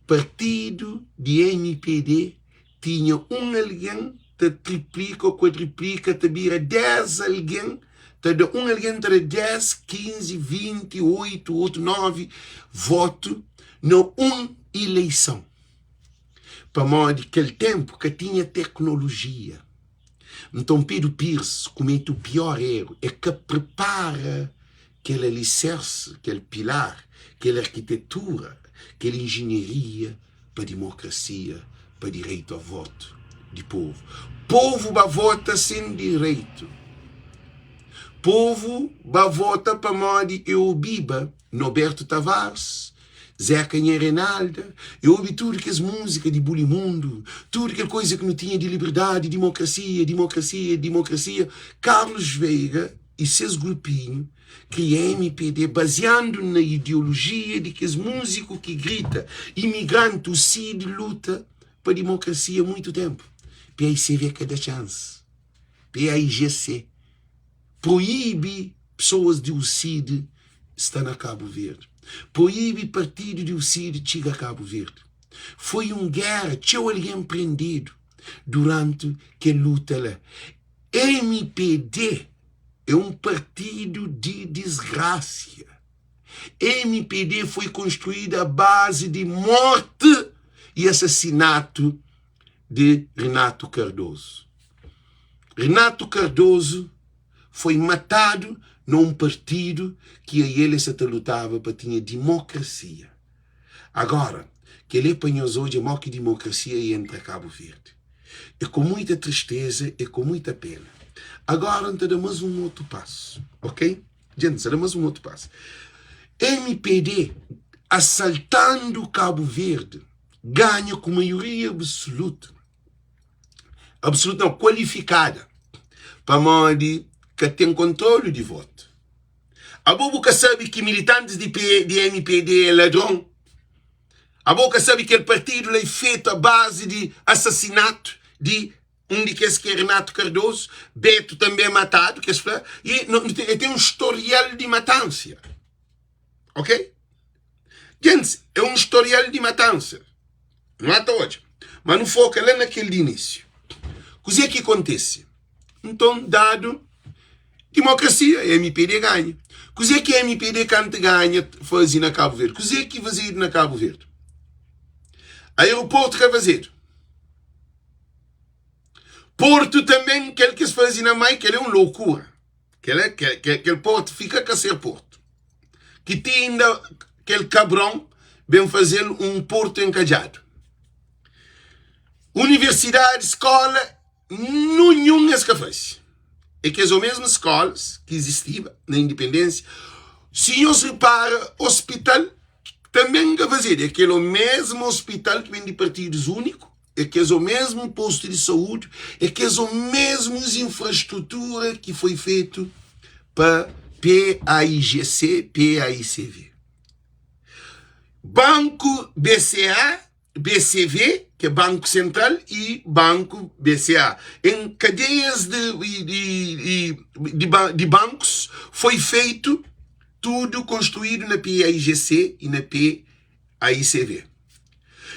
Partidu di mpd tinha un algen ta triplika o kuadriplika ta bira 10 algen ta da un algen ta da 10, 15, 20, 8, 8, 9 votu na un ileison. Pamodi kel tenpu ka tinha teknolojia. Nton Pedro Pires kumete u pior eru, e ka pripara kel aliserse, kel pilar, kel arkitetura, kel injinharia pa dimokrasia, pa direitu a votu di povu. Povu ba vota sen direitu. Povu ba vota pamodi e obiba Noberto Tavares, Zeca Nha Reinalda, e obi tudu kes múzika di Bulimundo, tudu kel koiza ki nu tinha di liberdadi, dimokrasia, dimokrasia, dimokrasia. Carlos Veiga i ses grupinhu kria mpd baziandu na ideolojia di kes múziku ki grita imigranti o Cid luta pa dimokrasia muitu tenpu. PAICV ka da xansi. PAIGC proibi pesoas di UCID sta na Kabu Verdi. Proibi partidu di UCID txiga Kabu Verdi. Foi un géra, txeu algen prendedu duranti kel luta la. Mpd é un partidu di disgrasia. Mpd foi konstruídu a bazi di morti i asasinatu di Renato Cardoso. Renato Cardoso foi matadu na un partidu ki ael el sa ta lutaba pa tinha dimokrasia. Agora, kel-li é pa nhos odja mo ki dimokrasia entra Kabu Verdi. É ku muita tristeza, é ku muita pena. Agora N ta da mas un otu pasu, ok? Dja N ta da mas un otu pasu. Mpd asaltandu Kabu Verdi, ganha ku maioria absolutu, absolutu nau, kualifikada, pamodi ka ten kontrolu di votu. Abo bu ka sabe ki militantis di P di mpd é ladron? Abo ka sabe kel partidu la é fetu a bazi di asasinatu di un di kes ki é Renato Cardoso, Beto tanbe é matadu kes fla, i no e ten un storial di matansia. Ok? Gentis, é un storial di matansa. Nu ata odja. Ma nu foka la na kel di inísiu. Kuzê ki kontise? Nton, dadu dimokrasia, mpd ganha. Kuzê ki mpd kantu ganha faze na Kabu Verdi? Kuzê ki fazedu na Kabu Verdi? Aeroportu ka fazedu. Portu tanben, kel ki es faze na Mai, kel é un lokura. Kel, kel, kel, kel portu fika ka ser portu. Ki ti inda kel kabron ben faze-l un portu enkadjadu. Universidadi, skola, nunhun es ka faze. É kes o mesmu skolas ki izistiba na indipendênsia. Si nhos repara, ospital tanben ka fazedu. É kel o mesmu ospital ki ben di partidus úniku. É kes o mesmu postu di saúdi, é kes o mesmus infrastrutura ki foi fetu pa PAIGC, PAICV. Banku BCA. BCV, ki é Banku Sentral, i Banku BCA. Em kadeias de, de, de, de bankus foi feito tudo construído na PAIGC e na PAICV.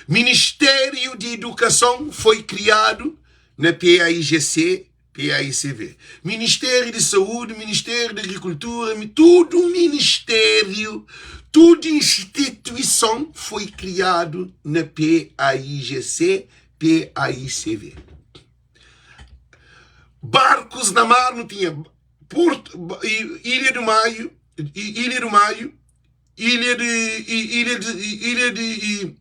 Ministério de Educação foi criado na PAIGC, PAICV. Ministério de Saúde, Ministério de Agricultura, tudo ministério, tudo instituição foi criado na PAIGC, PAICV. Barcos na mar não tinha Porto, Ilha do Maio, Ilha do Maio, Ilha de Ilha de Ilha de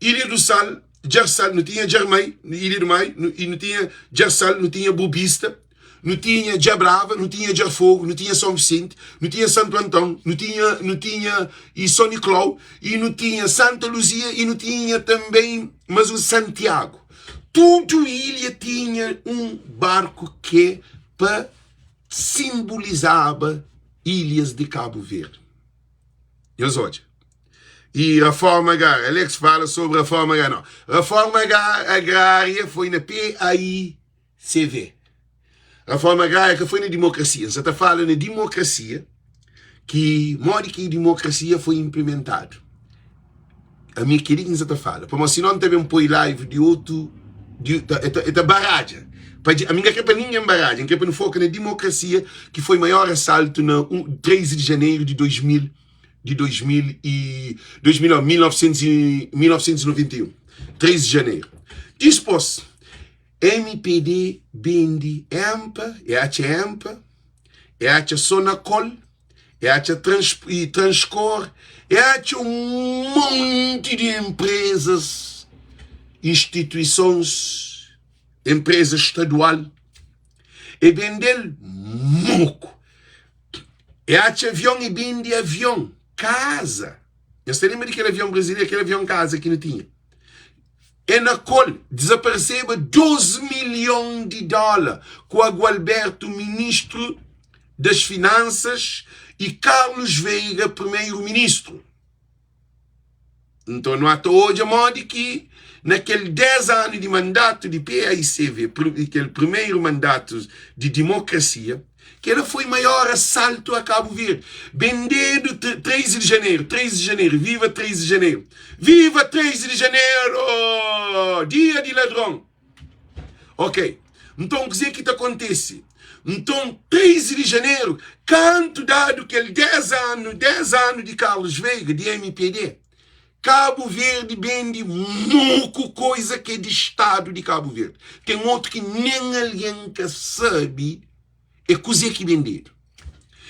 Ilha do Sal, Djarsal, não tinha Djarmai, Ilha do Maio, e não tinha Djarsal, não tinha Bobista, não tinha Djabrava, não tinha Djarfogo, não tinha São Vicente, não tinha Santo Antão, não tinha, não tinha e São Nicolau, e não tinha Santa Luzia, e não tinha também, mas o Santiago. Tudo ilha tinha um barco que pa simbolizaba ilhas de Cabo Verde. Nhos odja. E reforma agrária. Alex fala sobre reforma agrária. Não. Reforma agrária foi na PAICV. Reforma agrária que foi na democracia. Você está falando na democracia, que modo que a democracia foi implementado. A minha querida que ta fala. Pamodi si não também põe live de outro de, ta, ta, ta baralha. A mim não quer para ninguém baralha, quer para não focar na democracia que foi maior assalto na 1, 13 de janeiro de 2000 de 2000 e 2000 não, 1900 e, 1991. 13 de janeiro. Dispôs MPD bende EMPA, EH EMPA, EH Sonacol, E atxa trans, e Transcor, e atxa un monti di enprezas, instituisons, enpreza estadual, e bende-l moku. E atxa avion e bende avion, kaza. Nhos ta lenbra di kel avion brazileru, kel avion kaza ki nu tinha? E na kol dizapareseba 2 milhon di dóla ku Agualberto, ministru das Finansas, i Carlos Veiga, primeru-ministru. Nton, nu ata odja modi ki na kel 10 anu di mandatu di PAICV, kel primeru mandatu di dimokrasia, Kela foi maior assalto a Cabo Verde. Bendedu 13 de janeiro, 13 de janeiro, viva 13 de janeiro. Viva 13 de janeiro! Dia di ladron. Ok. Nton kuzê ki ta kontese? Nton 13 de janeiro, kantu dadu kel 10 anu, 10 anu di Carlos Veiga, di MPD, Cabo Verde bende muku koisa ke di stadu di Cabo Verde. Ten otu ki nen algen ka sabe é kuze ki bendedu.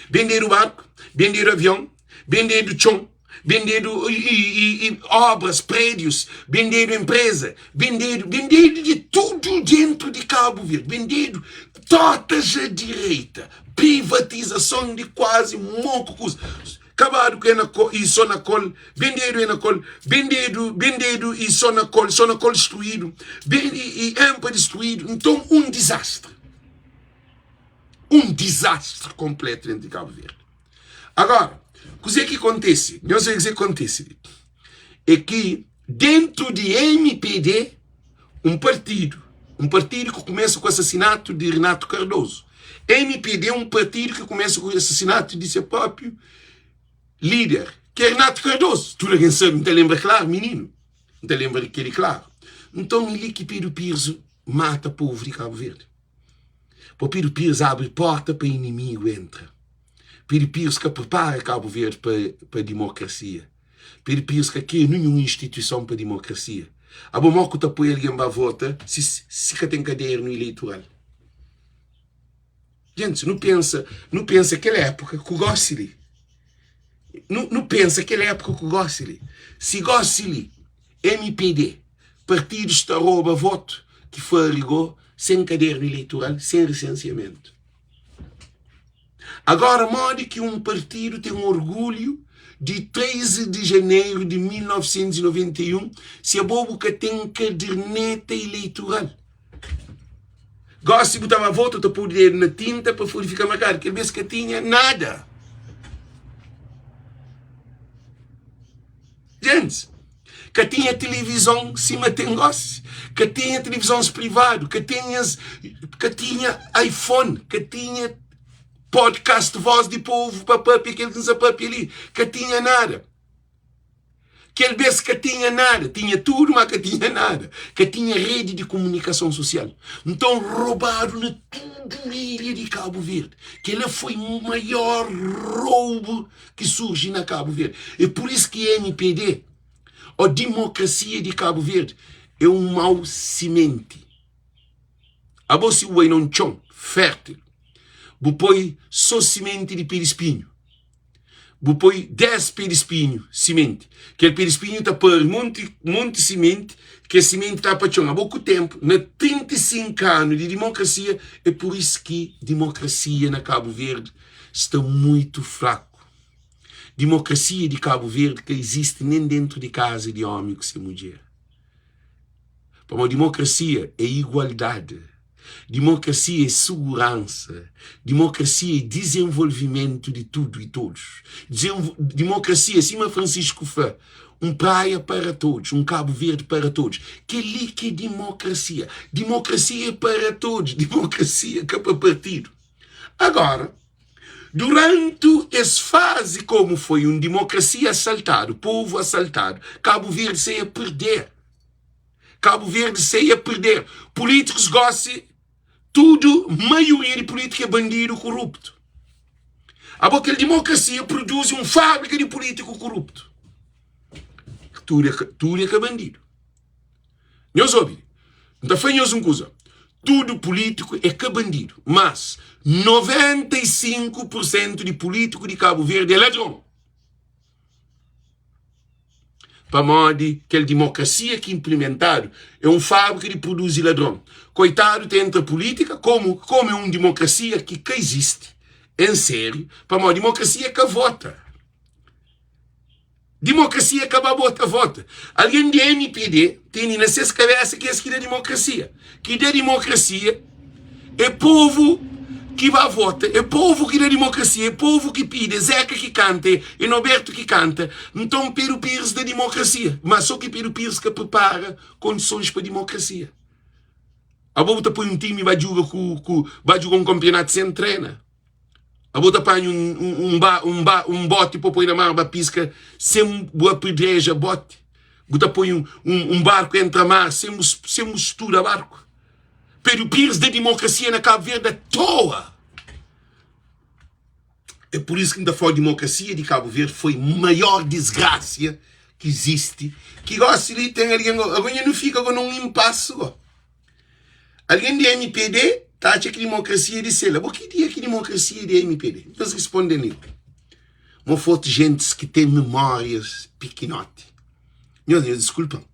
Bendedu barku, bendedu avion, bendedu txon, bendedu i, i, i, obras, prédius, bendedu empresa, bendedu, bendedu di tudu dentru di Cabo Verde, bendedu tortas a direita, privatizason di kuazi moku kuza. Kabadu ku Enakol i Sonakol, bendedu Enakol, bendedu, bendedu i Sonakol, Sonakol distruídu, ben, i, i Empa distruídu. Nton, un dizastri. Un dizastri kompletu dentru di Kabu Verdi. Agora, kuzê ki kontise? Nhos odja kuzê ki kontise li. É ki dentu di MPD, un partidu, un partidu ki kumesa ku asasinatu di Renato Cardoso. MPD é un partidu ki kumesa ku asasinatu di se própriu líder, ki é Renato Cardoso. Tudu algen sabe, N ta lenbra klaru, mininu, N ta lenbra di kel-li klaru. Nton, é li ki Pedro Pires mata povu di Kabu Verdi. Po Pedro Pires abri porta pa inimigu entra. Pedro Pires ka pripara Kabu Verdi pa, pa dimokrasia. Pedro Pires ka kria ninhun instituison pa dimokrasia. Abo mo ku ta poi algen ba vota si, si ka ten kadernu ileitural? Gentis, nu pensa, nu pensa kel époka ku gosi li. Nu, nu pensa kel époka ku gosi li. Si gosi li MPD, partidus ta roba votu ki fari go sen kadernu ileitural, sen resensiamentu. Agora modi ki un partidu ten orgulhu di 13 di janeru di 1991 si abo bu ka ten kaderneta ileitural? Gosi bu ta ba vota, ta pui dedu na tinta pa fodi fika markadu. Kel bes ka tinha nada. Gentis, Ka tinha tilivizon sima ten gósi, ka tinha tilivizons privadu, ka tinha ka tinha iPhone, ka tinha podcast Voz di Povo pa papia kel ki N sa papia li, ka tinha nada. Kel bês ka tinha nada, tinha tudu ma ka tinha nada, ka tinha redi di komunikason sosial. Nton robadu na tudu ilha di Kabu Verdi. Kel-la foi maior roubu ki surji na Kabu Verdi. É pur isu ki MPD, ô dimokrasia di Kabu Verdi, é un mau simenti. Abo si bu bai na un txon fértil, bu poi sô simenti di pé di spinhu, bu poi 10 pé di spinhu simenti kel pé di spinhu ta pari monti monti simenti kes simenti ta pa txon abo ku tenpu na 35 anu di dimokrasia é pur isu ki dimokrasia na Kabu Verdi sta muitu fraku dimokrasia di Kabu Verdi ka izisti nen dentu di kaza di omi ku se mudjer. Pamodi dimokrasia é igualdadi, dimokrasia é suguransa, dimokrasia é dizenvolvimentu di tudu i todos. Dimokrasia, sima Francisco fla, un praia para todos, un Kabu Verdi para todos. Kel-li ki é dimokrasia. Dimokrasia é para todos, dimokrasia ka pa partidu. Agora, durantu es fazi komu foi un dimokrasia asaltadu, povu asaltadu, Kabu Verdi sai a perder. Kabu Verdi sai a perder. Políticos gosi tudu maioria di político é bandido koruptu. Abo kel dimokrasia produzi un fábrika di político koruptu. Tudu é, tudu é ka bandido. Nhos obi, N ta fla nhos un kuza, tudu político é ka bandido, mas 95% di político di Kabu Verdi é ladron. Pamodi kel dimokrasia ki inplimentadu é un fábrika di produzi ladron. Koitadu ta entra pulítika komu komu é un dimokrasia ki ka izisti en sériu, pamodi dimokrasia é ka vota. Dimokrasia é ka ba bota vota. Algen di MPD tene na ses kabésa ki es ki da dimokrasia. Ki da dimokrasia é povu ki ba vota, é povu ki da dimokrasia, é povu ki pidi, é Zeka ki kanta, é Noberto ki kanta. Nton Pedro Pires da dimokrasia, ma so ki Pedro Pires ka pripara kondisons pa dimokrasia. Abo bu ta poi un timi ba djuga ku, ku ba djuga un konpionatu sen trena. Abo ta panha un, un, un, ba, un, ba, un boti pa poi na mar ba piska sen bu apedreja boti. Bu ta poi un, un, un barku entra mar sen bu, sen bu studa barku. Pedro Pires da dimokrasia na Kabu Verdi a toa. É por isso ki N ta fla dimokrasia di Kabu Verdi foi maior disgrasia ki izisti. Ki gosi li ten algen, agora nha nu fika go num impasse go. Algen di MPD ta atxa ki dimokrasia é di sel. Abo ki dia ki dimokrasia é di MPD? Nhos risponde mi. Mo fotu gentis ki ten memórias pikinoti. Nhos, nhos diskulpa-m.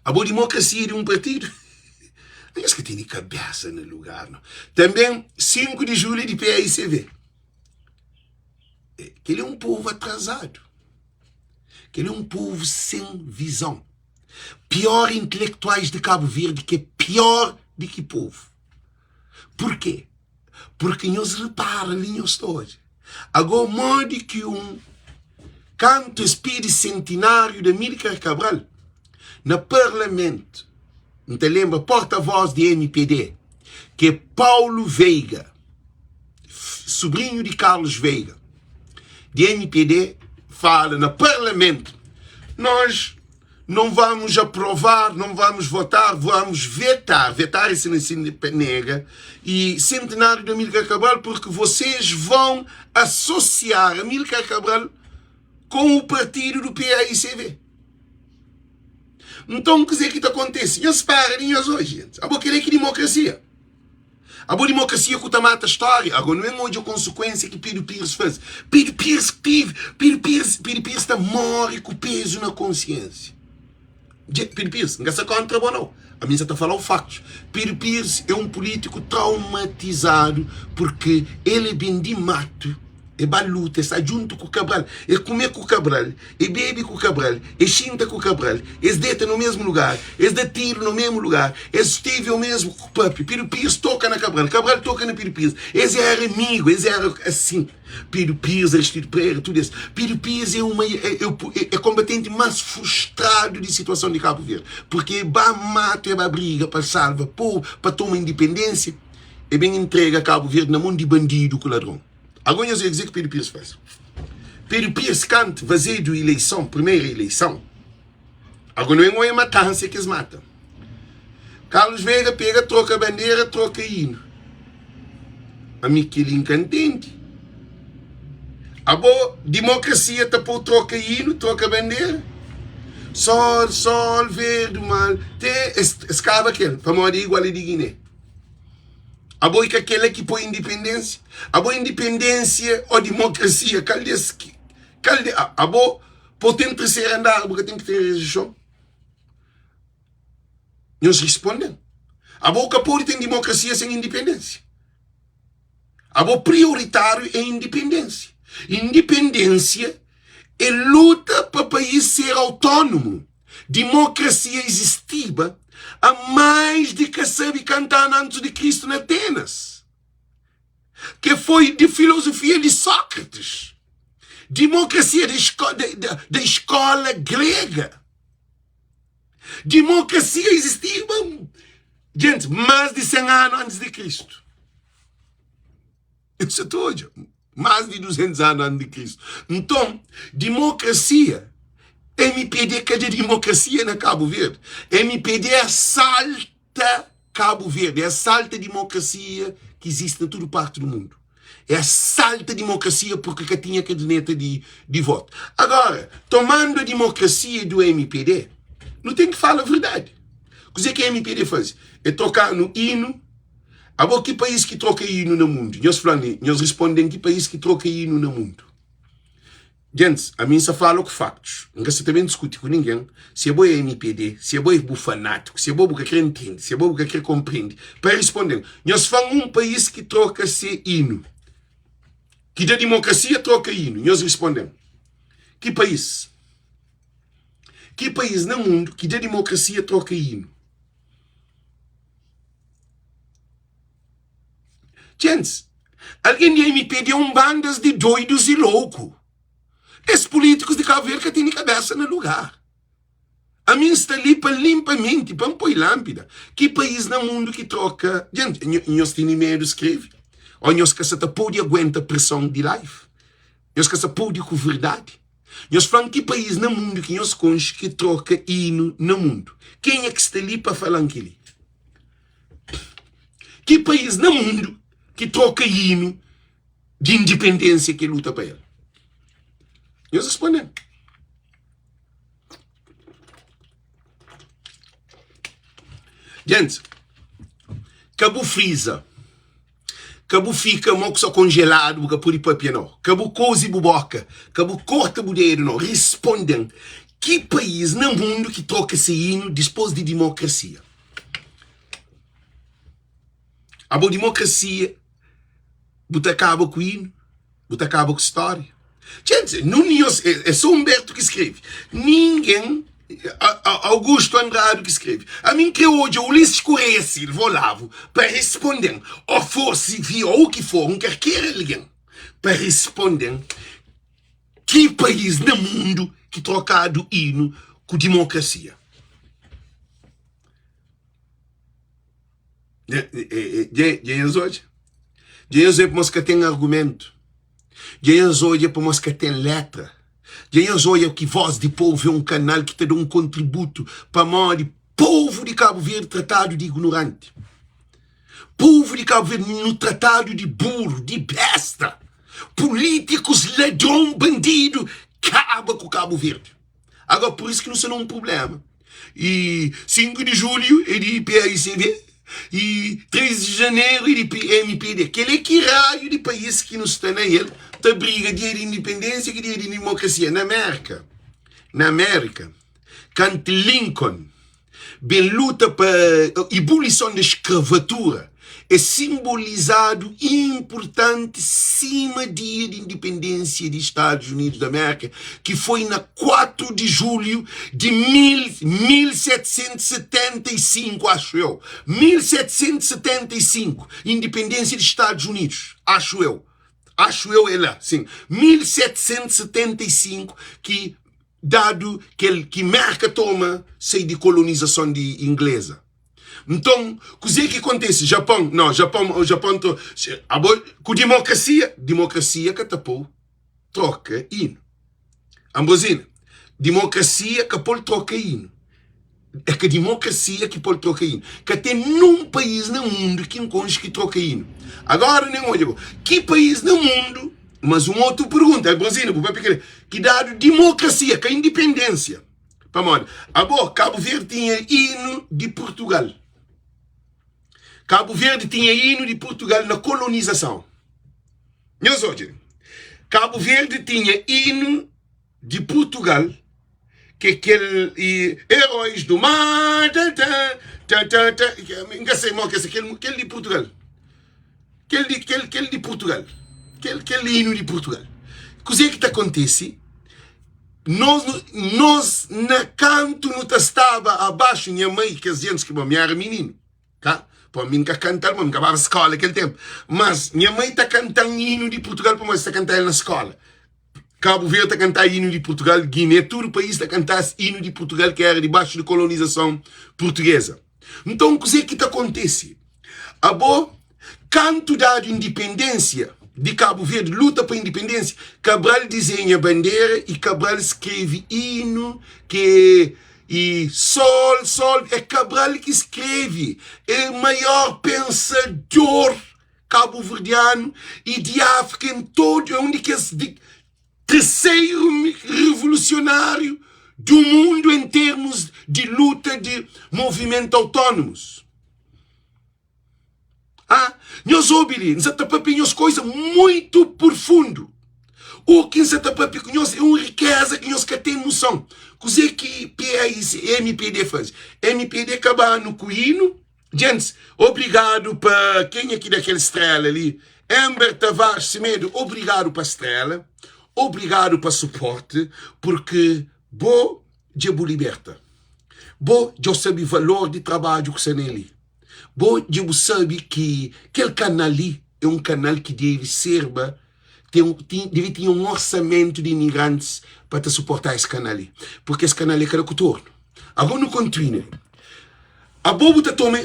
Abo dimokrasia é di un partidu? Nhos ka tene kabesa na lugar no. Tanben 5 di julhu é di PAICV. Kel é un povu atrasadu. Kel é un povu sen vizon. Pior intelektuais di Kabu Verdi ki é pior di ki povu. Purkê? Purki nhos repara li nhos ta odja. Ago modi ki un kantu es pidi sentináriu di Amílcar Cabral na parlamentu, N ta lenbra porta-voz di MPD, ki é Paulo Veiga, sobrinhu di Carlos Veiga, di MPD, fala na parlamentu, nós não vamos aprovar, não vamos votar, vamos vetar. Vetar é se nega. E centenário de Amílcar Cabral, porque vocês vão associar Amílcar Cabral com o partido do PAICV. Então, kuzê ki ta kontese? Nhos spera di nhos oji, gente. Abo kel-li ki demokrasia. Abo demokrasia ku ta mata stória. Ago nu ben odja konsekuensia ki Pedro Pires faze. Pedro Pires tive, Pedro Pires, Pedro Pires ta more ku pezu na konsiensia. Dje, Pedro Pires, N ka sta kontra bo nau. Ami N sa ta fala-u faktus. Pedro Pires é un pulítiku traumatizadu purki el é ben di matu. E ba luta, e sta djuntu ku Kabral, e kume ku Kabral, e bebe ku Kabral, e xinta ku Kabral, es deta no mesmu lugar, es da tiru no mesmu lugar, es stevi o mesmu ku papi. Pedro Pires toka na Kabral, Kabral toka na Pedro Pires. Es era amigu, es era asin. Pedro Pires, Aristides Pereira, tudu es. Pedro Pires é uma é, é, é kombatenti más frustradu di situason di Kabu Verdi, porque e ba matu, e ba briga pa salva povu, pa toma indipendênsia, e ben intrega Kabu Verdi na mon di bandidu ku ladron. Ago nhos ia dizer ki Pedro Pires faz. Pedro Pires kant vazedu ileison, primeira ileison. Ago no en oia matansa ki es mata. Carlos Veiga pega troka bandera, troka hino. Ami keli nka ntende. Abo dimokrasia ta pou troka hino, troka bandera? Sol, sol, verde, mal. Te es, es kaba kel, pamodi é igual é di Guiné. Abo e ka kela ki poi independência? Abo independência ou democracia? Kal des ki kal de abo po ten terceiro andar bu ka ten ki ten rejeição? Nhos responden. Abo ka pode ten democracia sem independência. Abo prioritário é independência. Independência é luta pa país ser autônomo. Dimokrasia izistiba a mais di ka sabe kantu anu antis di Kristu na Atenas, ke foi di filozofia di Sókrates. Dimokrasia da iskola grega. Dimokrasia izistiba, gente, mais di 100 anu antis di Kristu. Isso ta odja. Más di 200 anu antis di Kristu. Nton, dimokrasia, MPD ka da dimokrasia na Kabu Verdi. MPD asalta Kabu Verdi, asalta dimokrasia ki izisti na tudu parti di mundu. É asalta dimokrasia porque ka tinha caderneta di, di voto. Agora, tomando a dimokrasia do MPD, nu ten ki fala verdadi. Kuzê ki MPD faze? É troka-nu inu Abo ki país ki troka inu na mundu? Nhos fla-m li, nhos risponde-m ki país ki troka inu na mundu? Gentis, ami N sa fala ku faktus, N ka sa ta ben diskuti ku ningen. Si abo é mpd, si abo é bu fanátiku, si abo bu ka kre ntende, si abo bu ka kre konprende, pa risponde-m, nhos fla-m un país ki troka se inu, ki da dimokrasia troka inu, nhos risponde-m, ki país? Ki país na mundu ki da dimokrasia troka inu? Gents, algen di MPD é un bandas di doidus i louku. Es pulítikus di Kabu Verdi ka tene kabesa na lugar. Ami N sta li pa limpa menti, pa N poi lánpida. Ki país na mundu ki troka? Gente, nhos tene medu skrebe? Ô nhos ka sa ta pode aguenta preson di live? Nhos ka sa pode ku verdadi? Nhos fla-m ki país na mundu ki nhos konxe ki troka inu na mundu? Kenha ki sta li pa fala-m kel-li? Ki país na mundu ki troka inu di indipendênsia ki el luta pa el? Nhos responde-m. Gente, ka bu friza. Ka bu fika mo ku sta konjeladu bu ka pode papia no. Ka bu kozi bu boka, ka bu korta bu dedu no. Risponde-m, ki país na mundu ki troka se inu dispos di dimokrasia? Abo dimokrasia bu ta kaba ku inu? Bu ta kaba ku stória? Gente, nun di nhos, é sô Humberto ki skrebe. Ningen, Augusto Andrade ki skrebe. Ami N kre odja Ulisses Correia Silva, Olavo, pa responde-m, ô for CV, ô u ki for, un karker algen, pa responde-m ki país na mundu ki trokadu inu ku dimokrasia. Dja nhos odja? Dja nhos odja pamodi es ka ten argumentu? Dja nhos odja pamodi es ka ten letra? Dja nhos odja ki Voz di Povu é un kanal ki ta da un kontributu pamodi povu di Kabu Verdi tratadu di ignoranti? Povu di Kabu Verdi nu tratadu di buru, di besta! Pulítikus ladron, bandidu kaba ku Kabu Verdi. Agora, por isso que nu sta na un problema. E 5 de julho é di PAICV e 3 de janeiro é di MPD. Kel é ki raio di país ki nu sta na el ta briga dia di independência ki dia di democracia. Na América, na América, kantu Lincoln ben luta pa ibulisom di eskravatura. É sinbolizadu i inpurtanti sima Dia di Indipendénsia di Stadus Unidus di Mérka, ki foi na 4 di julhu di 1775, axu eu, 1775, Indipendénsia di Stadus Unidus, axu eu, axu eu é la, sin, 1775 ki dadu kel ki Mérka toma sai di kolonizason di ingleza. Nton, kuzê ki kontise? Japon, no, Japon, Japon to, abo, ku dimokrasia, dimokrasia ka ta pô troka inu. Ambrosina, dimokrasia ka pô-l troka inu. É ka dimokrasia ki pô-l troka inu. Ka ten nun país na mundu ki N konxe ki troka inu. Agora, nen odja bo, ki país na mundu, mas un otu pergunta, Ambrosina, bu papia kel-li, ki dadu dimokrasia, ka indipendênsia. Pamodi? Abo, Kabu Verdi tinha inu di Purtugal. Kabu Verdi tinha inu di Purtugal na kolonizason. Nhos odja li. Kabu Verdi tinha inu di Purtugal, ke kel i Heróis do Mar, ta ta ta ta ta, N ka sei mo ke se kel, kel di Purtugal. Kel di, kel, kel di Purtugal. Kel, kel inu di Purtugal. Kuzê ki ta kontise? Nos, nos na kantu nu ta staba abaxu nha mai, kes gentis ki, bon, mi era mininu, ka? Pô, mi N ka kanta-l, pô, mi ka baba skola kel tenpu. Mas nha mai ta kanta-m inu di Purtugal pamodi es ta kanta-l na skola. Kabu Verdi ta kantá inu di Purtugal, Giné, tudu país ta kantá inu di Purtugal ki era dibaxu di kolonizason purtugeza. Nton, kuzê ki ta kontese? Abo, kantu dadu indipendênsia di Kabu Verdi, luta pa indipendênsia, Kabral dizenha bandera i Kabral skrebe inu ki e Sol, Sol, é Kabral ki skrebe, é maior pensador kabuverdianu i di Áfrika en todo, é un di kes di terceiro revolucionário do mundo em termos de luta de movimento autónomos. Ah, nhos obi li, N sa ta papia nhos koisa muito profundo. O ki N sa ta papia ku nhos é un rikeza ki nhos ka ten noson. Kuzê ki PAIC, MPD faze? MPD kaba-nu ku inu. Djentis, obrigadu pa kenha ki da kel strela li. Ember Tavares Semedo, obrigadu pa strela, obrigadu pa suporte, porque bo dja bu liberta. Bo dja sabe valor di trabadju ku sta neli. Bo dja bu sabe ki kel kanal li é un kanal ki debe serba, ten, ten, debe tinha un orsamentu di imigrantis pa ta suporta es kanal li, porque es kanal é ka da kutornu. Ago nu kontinua. Abo bu ta toma,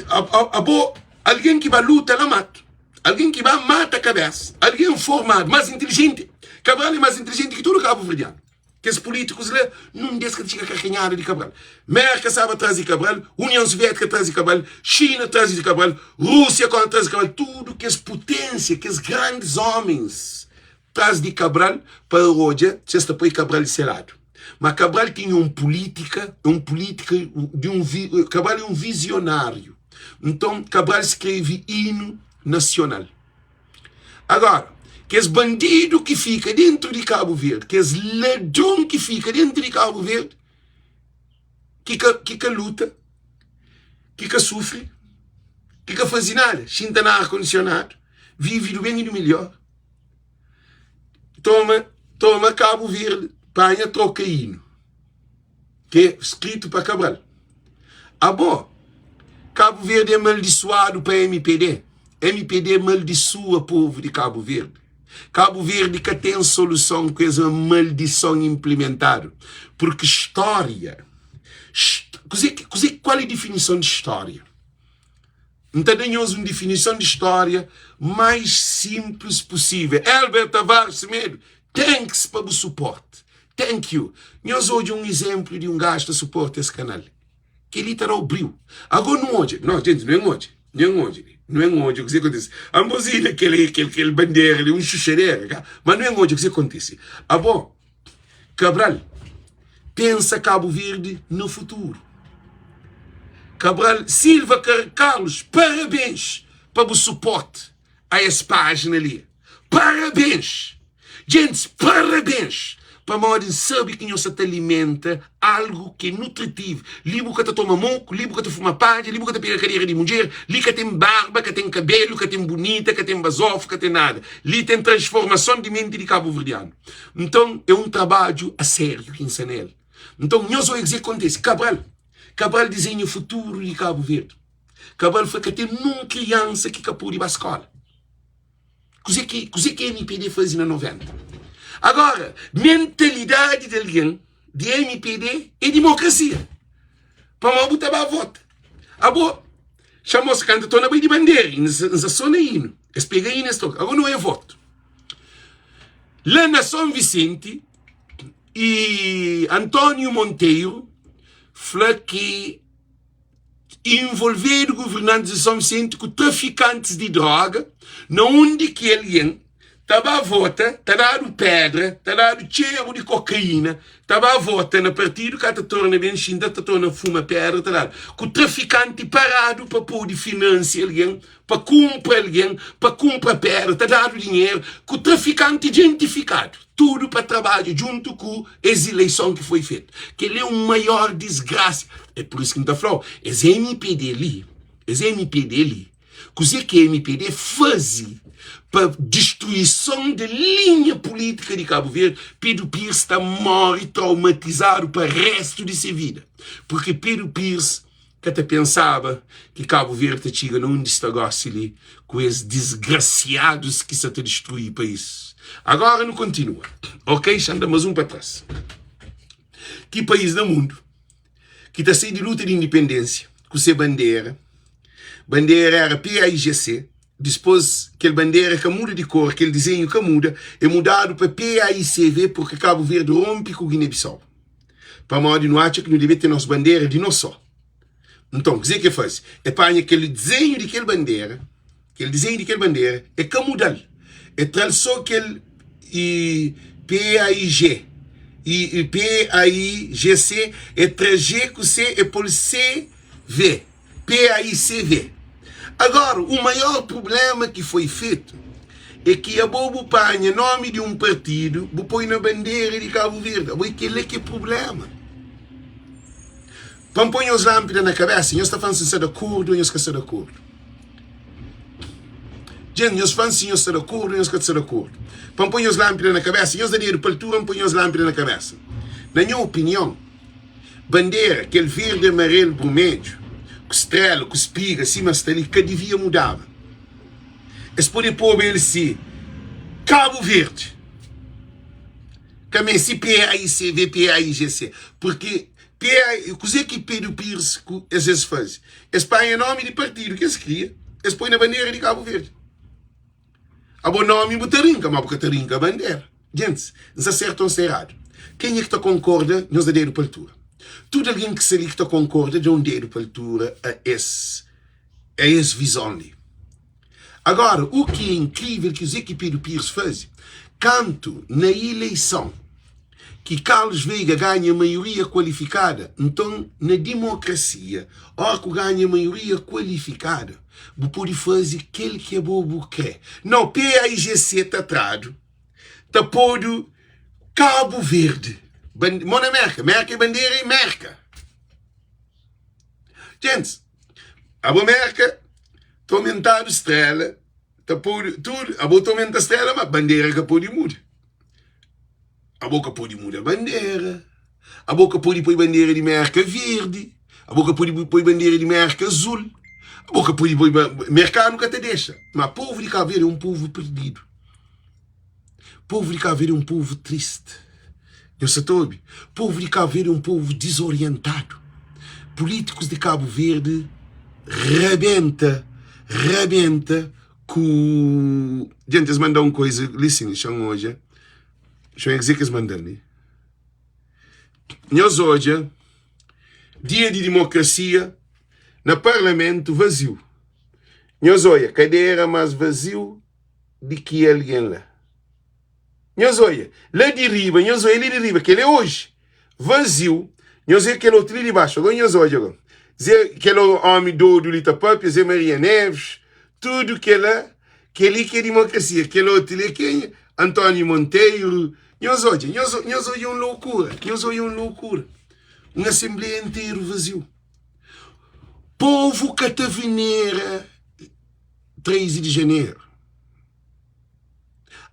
abo algen ki ba luta la matu, algen ki ba mata kabesa, algen formadu, mas inteligenti, Cabral é mas inteligenti ki tudu kabuverdianu. Kes pulítikus la, nun des ka ta txiga karkanhada di Cabral. Merka staba tras di Cabral, Union Suviétika tras di Cabral, Xina tras di Cabral, Rúsia kóre tras di Cabral, tudu kes puténsia, kes grandis ómins tras di Cabral pa odja si es ta poi Cabral di se ladu. Ma Cabral tinha un pulítika, un pulítika di un, Cabral é un vizionáriu. Nton, Cabral skrebe inu nasional. Agora, kes bandidu ki fika dentru di Kabu Verdi, kes ladron ki fika dentru di Kabu Verdi, ki ka, ki ka luta, ki ka sufri, ki ka faze nada, xinta na ar kondisionadu, vive du ben i du melhor, toma, toma Kabu Verdi, panha troka inu. Ki é skritu pa Cabral. Abo, Kabu Verdi é maldisuadu pa mpd. Mpd maldisua povu di Kabu Verdi. Kabu Verdi ka ten soluson ku es maldison inplimentadu. Purki stória, kuze ki, kuze, kual é difinison di stória? N ta da nhos un difinison di stória mais simples pusível. Elber Tavares Semedo, thanks pa bu suporte. Thank you. Nhos odja un izénplu di un gaju ta suporta es kanal. Kel-li ta da-u briu. Agó nu odja, no, djenti, nu en odja, nu en odja li, nu en odja kuzê kontise. Anbozina kel, kel, kel bandera li, un xuxadera, ka? Ma nu en odja kuzê kontise. Abó, Cabral pensa Kabu Verdi na futuru. Cabral Silva Carlos, parabéns pa bu suporte a es página li. Parabéns! Djentis, parabéns! Pamodi N sabe ki nhos sa ta alimenta algu ki é nutritivu. Li bu ka ta toma moku, li bu ka ta fuma padja, li bu ka ta pega kadera di mudjer, li ka ten barba, ka ten kabelu, ka ten bunita, ka ten bazofu, ka ten nada. Li ten transformason di menti di kabuverdianu. Nton, é un trabadju a sériu ki N sta na el. Nton, nhos odja kuzê ki kontise. Kabral, Kabral dizenha futuru di Kabu Verdi. Kabral fla ka ten nun kriansa ki ka pode ba skóla. Kuzê ki, kuzê ki MPD faze na 90? Agora, mentalidadi di algen di MPD é dimokrasia. Pamodi bu ta ba vota. Abo, xa-mos kanta tona bai di bandera, N sa so na inu. Es pega inu es toka. Agora não é voto. Lá na São Vicente, e António Monteiro fla ki involvedu governantis di São Vicente ku trafikantis di droga na undi ki algen ta ba vota ta dadu pedra ta dadu txeru di kokaína ta ba vota na partidu ka ta torna ben xinta ta torna fuma pedra ta dadu ku trafikanti paradu pa pode finansia algen pa kunpra algen pa kunpra pedra ta dadu dinheru ku trafikanti identifikadu. Tudu pa trabadja djuntu ku es ileison ki foi fetu. Kel-li é un maior disgrasa. É pur isu ki N ta fla-u, es MPD li, es MPD li, kuzê ki MPD faze pa distruison di linha pulítika di Kabu Verdi, Pedro Pires ta móre traumatizadu pa réstu di se vida. Purki Pedro Pires Ka ta pensaba ki Kabu Verdi ta txiga na undi sta gosi li ku es disgrasiadus ki sa ta distrui país. Agora nu kontinua. Ok, xa N da mas un pa tras. Ki país na mundu ki ta sai di luta di indipendensia ku se bandera, bandera era PAIGC, dispos kel bandera ka muda di kor, kel dizenhu ka muda, e mudadu pa PAICV purki Kabu Verdi ronpi ku Guiné-Bissau. Pamodi nu atxa ki nu debe ten nos bandera di nos sô. Nton, kuzê ki el faze? El panha kel dizenhu di kel bandera, kel dizenhu di kel bandera, el ka muda-l. El tra-l sô kel I, PAIG, I, PAIGC, el tra G ku C, el pô-l CV, PAICV. Agora, o maior problema ki foi fetu é ki abo bu panha nomi di un partidu bu poi na bandera di Kabu Verdi. Abo é kel-la ki é problema. Pa N poi nhos lánpida na kabésa, nhos ta fla-m si N sta di akordu ô nhos ka sta di akordu. Djent, nhos fla-m si nhos sta di akordu ô nhos ka sta di akordu. Pa N poi nhos lánpida na kabésa, nhos da dedu pa altura, N poi nhos lánpida na kabésa. Na nha opinion, Bandera, kel verdi, amarelu, brumedju, ku strela, ku spiga, sima sta li, ka divia mudaba. Es pode poba el si Kabu Verdi, ka meste PAICV, PAIGC, purki PA, kuze ki Pedro Pires ku es es faze? Es panha nomi di partidu ki es kria, es poi na bandera di Kabu Verdi. Abo nomi bu ta rinka, ma bu ka ta rinka bandera. Gentis, N sta sertu o N sta eradu? Kenha ki ta konkorda, nhos da dedu pa altura. Tudu algen ki sta li ki ta konkorda, da un dedu pa altura a es, a es vizon li. Agora, u ki é inkrivel ki Kuzê ki Pedro Pires faze, kantu na ileison ki Carlos Veiga ganha maioria kualifikada, nton na dimokrasia, ora ku ganha maioria kualifikada, bu pode faze kel ki abo bu kre. Nau, PAIGC ta tradu, ta podu Kabu Verdi, mo na Merka, Merka é bandera é Merka. Gentis, abo Merka ta omentadu strela, ta podu tudu, abo ta omenta strela ma bandera ka pode muda. Abo ka pode muda bandera, abo ka pode poi bandera di Merka verdi, abo ka pode poi bandera di Merka azul, abo ka pode poi merkanu ka ta dexa. Ma povu di Kabu Verdi é un povu perdidu. Povu di Kabu Verdi é un povu tristi. Nhos sa ta obi? Povu di Kabu Verdi é un povu dizorientadu. Pulítikus di Kabu Verdi rabenta, rabenta ku. Djenti, es manda un koiza li sin, xa-m odja. Xa-m kuzê ki es manda-m li. Nhos odja dia di dimokrasia na parlamentu vaziu. Nhos odja kadera más vaziu di ki algen la. Nhos odja la di riba, nhos odja li di riba, kel é oji vaziu. Nhos odja kel otu li di baxu. Agora nhos odja agora. Zé, kel omi dodu li ta papia, Zé Maria Neves, tudu kela, keli ki é dimokrasia. Kel otu li é kenha? António Monteiro. Nhos odja, nhos, nhos odja un loucura, nhos odja un loucura. Un assembleia interu vaziu. Povu ka ta venera 13 di janeru.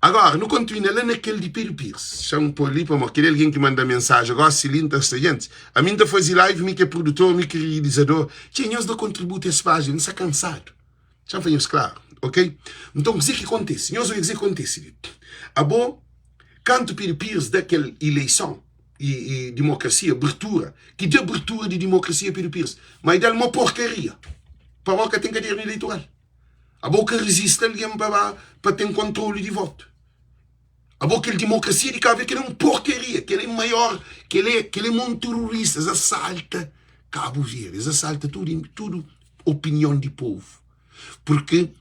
Agora, nu kontinua la na kel di Pedro Pires. Xa-m pô li pamodi kel algen ki manda mensaji gosi li, N ta sta djenti. Ami N ta faze live, mi ki é produtor, mi ki é realizador. Txê, nhos da kontributu es pájina, N sta kansadu. Xa-m fla nhos klaru, ok? Nton, kuzê ki kontise? Nhos odja kuzê ki kontise li. Abo, kantu Pedro Pires da kel ileison i, i dimokrasia, abertura, ki da abertura di dimokrasia Pedro Pires, ma e da-l uma porkaria. Pamodi ka ten kadernu eleitoral. Abo ka rizista algen pa ba pa ten kontrolu di votu. Abo kel dimokrasia di Kabu Verdi kel é un porkaria, kel é maior, kel é kel é mon terorista, es asalta Kabu Verdi, es asalta tudu tudu opinion di povu. Purki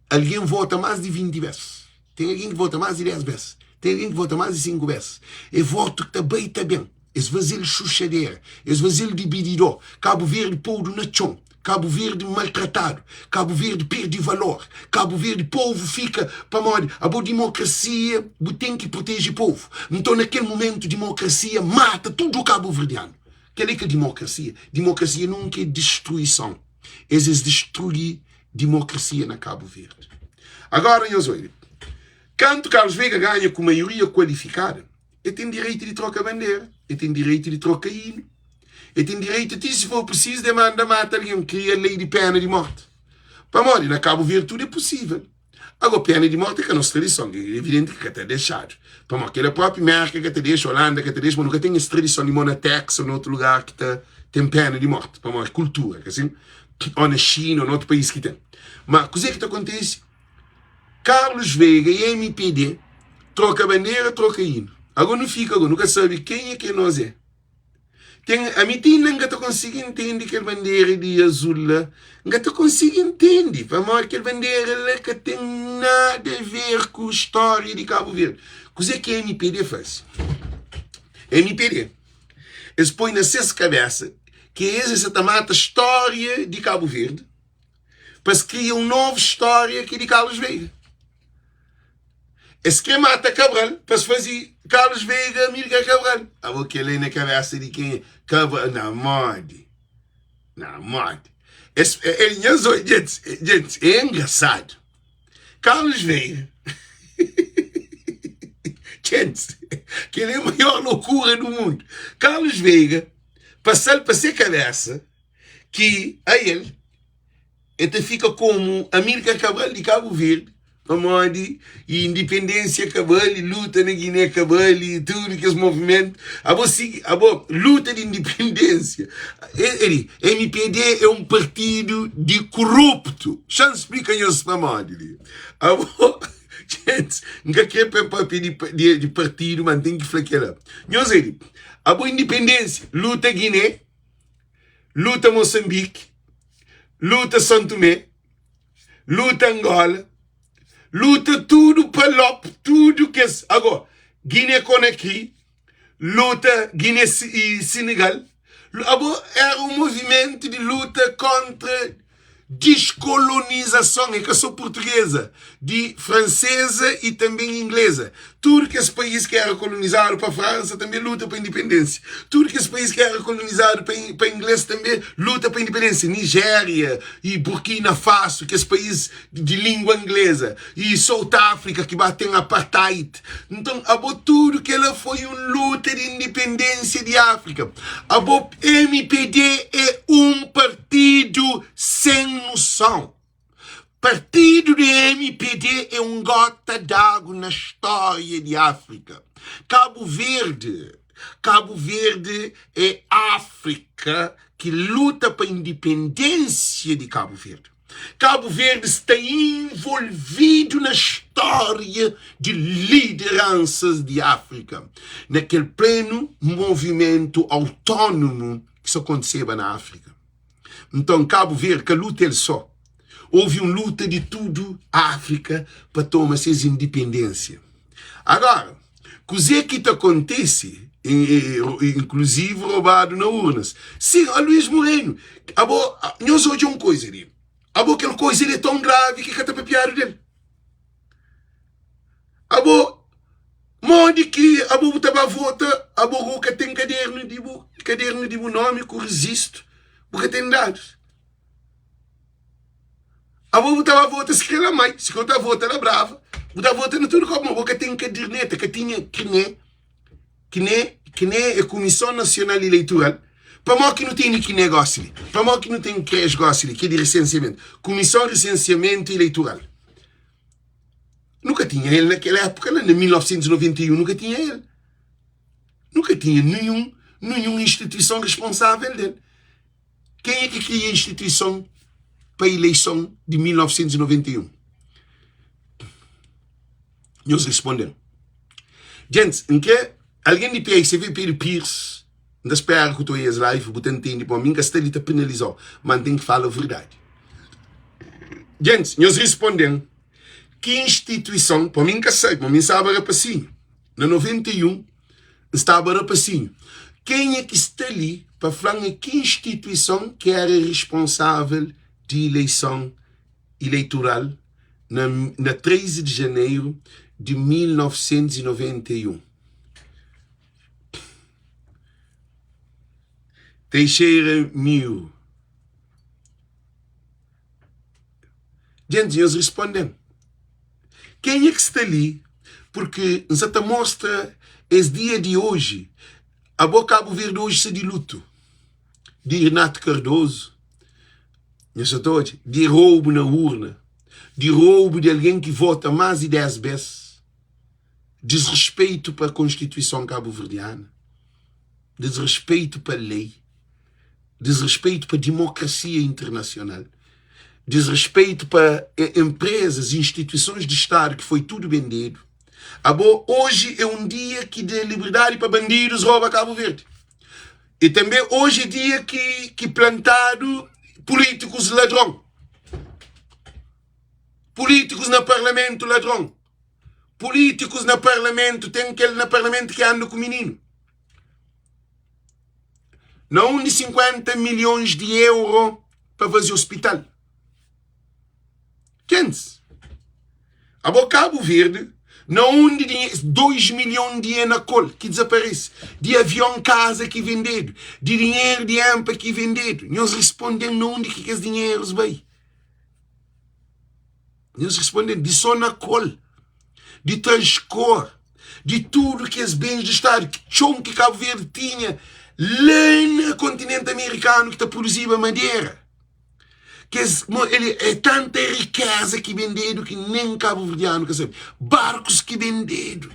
algen vota más di 20 bes, ten algen ki vota más di 10 bes, ten algen ki vota más di 5 bes. É votu ki ta bai ta ben. Es faze-l xuxadera, es faze-l dibididó. Kabu Verdi podu na txon, Kabu Verdi maltratadu, Kabu Verdi perde valor, Kabu Verdi povu fika pamodi abo dimokrasia bu ten ki proteje povu. Nton na kel mumentu dimokrasia mata tudu kabuverdianu. Kel-li ka dimokrasia. Dimokrasia nunka é distruison. Es es distrui dimokrasia na Kabu Verdi. Agora nhos obi, kantu Carlos Veiga ganha ku maioria kualifikada, E ten direitu di troka bandera, e ten direitu di troka inu, e ten direitu ti si for prisizu de manda mata algen, kria lei di pena di morti. Pamodi na Kabu Verdi tudu é pusível. Ago pena di morti é ka nos tradison, é evidenti ki ka ta dexadu. Pamodi kela propi Merka ka ta dexa, Holanda ka ta dexa, ma nu ka ten es tradison di mo na Texas ou na otu lugar ki ta ten pena di morti, pamodi kultura, ka sin? Ou na Xina ou na otu país ki ten. Ma kuzê ki ta kontise? Carlos Veiga e MPD troka bandera troka hino. Ago nu fika ago nu ka sabe kenha ke nos é. Ten ami ti inda nka ta konsigi ntende kel bandera di azul la. Nka ta konsigi ntende pamodi kel bandera la ka ten nada a ver ku stória di Kabu Verdi. Kuzê ki MPD fase? MPD es poi na ses kabesa ki es es sa ta mata stória di Kabu Verdi. pa es kria un novu stória ki di Carlos Veiga. Es kre mata Cabral pa es faze Carlos Veiga Amílcar Cabral. Abo kel-li na kabésa di kenha? Cabral, na modi, na modi. Es, el, nhas oi, gentis, gentis, é engrasadu. Carlos Veiga, gentis, kel-li é maior lokura du mundu. Carlos Veiga pasa-l pa se kabésa ki a el e ta fika komu Amílcar Cabral di Kabu Verdi pamodi indipendênsia Cabral i luta na Guiné Cabral i tudu kes movimentu abo sigi abo luta di indipendênsia e MPD é un partidu di kuruptu xa-m splika nhos pamodi li abo Gente, N ka kre pa papia di, di, di partidu ma N ten ki fla kela nhos é di abo indipendênsia luta Guiné luta Moçambique, luta São Tomé, luta Angola, luta tudo palop, tudo kes. Agora, Guiné Conakry, luta Guiné e Senegal. Abo era um movimento de luta contra descolonização, é ka só portuguesa, di francesa e também inglesa. Tudo kes país ki era colonizado pa França também luta pa independência. Tudo kes país ki era colonizado pa, pa inglês também luta pa independência. Nigéria e Burkina Faso, kes país di língua inglesa e South Africa ki ba ten apartheid. Nton, abo tudo kela foi un luta di independência di África. Abo MPD é un partido sem noção. Partido di MPD é un gota d'agu na stória di África. Kabu Verdi, Kabu Verdi é África ki luta pa independência di Kabu Verdi. Kabu Verdi sta involvidu na stória di lideransas di África, na kel plenu movimentu autónomu ki sta kontiseba na África. Nton, Kabu Verdi ka luta el só. Houve un luta di tudu Áfrika pa toma ses indipendênsia. Agora, kuzê ki ta kontise, inkluzivi robadu na urnas? Sin, a Luís Moreno, abo, nhos odja un koisa li, abo kel koisa li é ton gravi ki ka ta papiadu del. Abo. Modi ki abo bu ta ba vota abo go ka ten kadernu di bu kadernu di bu nomi ku rezistu bu ka ten dadus abo bu ta ba vota si kre la mai si kre bu ta vota la brava bu ta vota na tudu kau ma bo ka ten kaderneta ka tinha kine kine kine é kumison nasional ileitural pamodi ki nu tene kine gosi li pamodi ki nu ten kres gosi li ki é di resensiamentu kumison resensiamentu ileitural Nu ka tinha el na kel époka la, na 1991 nu ka tinha el. Nu ka tinha nenhun, nenhun instituison responsável del. Kenha ki kria instituison pa ileison di 1991? Nhos responde-m. Gentis, N kre algen di PSV, Pedro Pires, N ta spera ku ta oia es live, bu ta ntende pamodi mi N ka sta li ta penaliza-u, ma N ten ki fala verdadi. Gentis, nhos responde-m. Ki instituison, pa mi N ka sabe, ma mi N staba rapasinhu, na 91 N staba rapasinhu, kenha ki sta li pa fla-m é ki instituison ki era responsável di ileison ileitural na na 13 di janeru di 1991? Teixeira Miro. Djenti, nhos responde-m, Kenha ki sta li? Purki N sa ta mostra es dia di oji. Abo, Kabu Verdi oji sta di lutu di Renato Cardoso, nhos sa ta odja, di roubu na urna, di roubu di algen ki vota más di 10 bes, disrespeitu pa Konstituison kabuverdiana, disrespeitu pa lei. Disrespeitu pa dimokrasia internasional, disrespeitu pa enprezas, instituisons di stadu ki foi tudu bendedu. Abo, oji é un dia ki da liberdadi pa bandidus roba Kabu Verdi. E tanbe oji é dia ki ki plantadu pulítikus ladron, pulítikus na parlamentu ladron, pulítikus na parlamentu, ten kel na parlamentu ki anda ku mininu. Na undi 50 milhons di euro pa faze hospital? Kents? Abo Cabo Verde, na undi 2 milhon di enacol ki desaparece, di avion casa ki vendedu, di dinheiro di EMPA ki vendedu, nhos responden na undi ki kes dinheiros bai? Nhos responde di Sonacol, di Transcor, di tudu kes bens di Stadu, ki txon ki Kabu Verdi tinha la na kontinenti amerikanu ki ta produziba madera. Kes, el, é tanta rikeza ki bendedu ki nen kabuverdianu ka sabe. Barkus ki bendedu.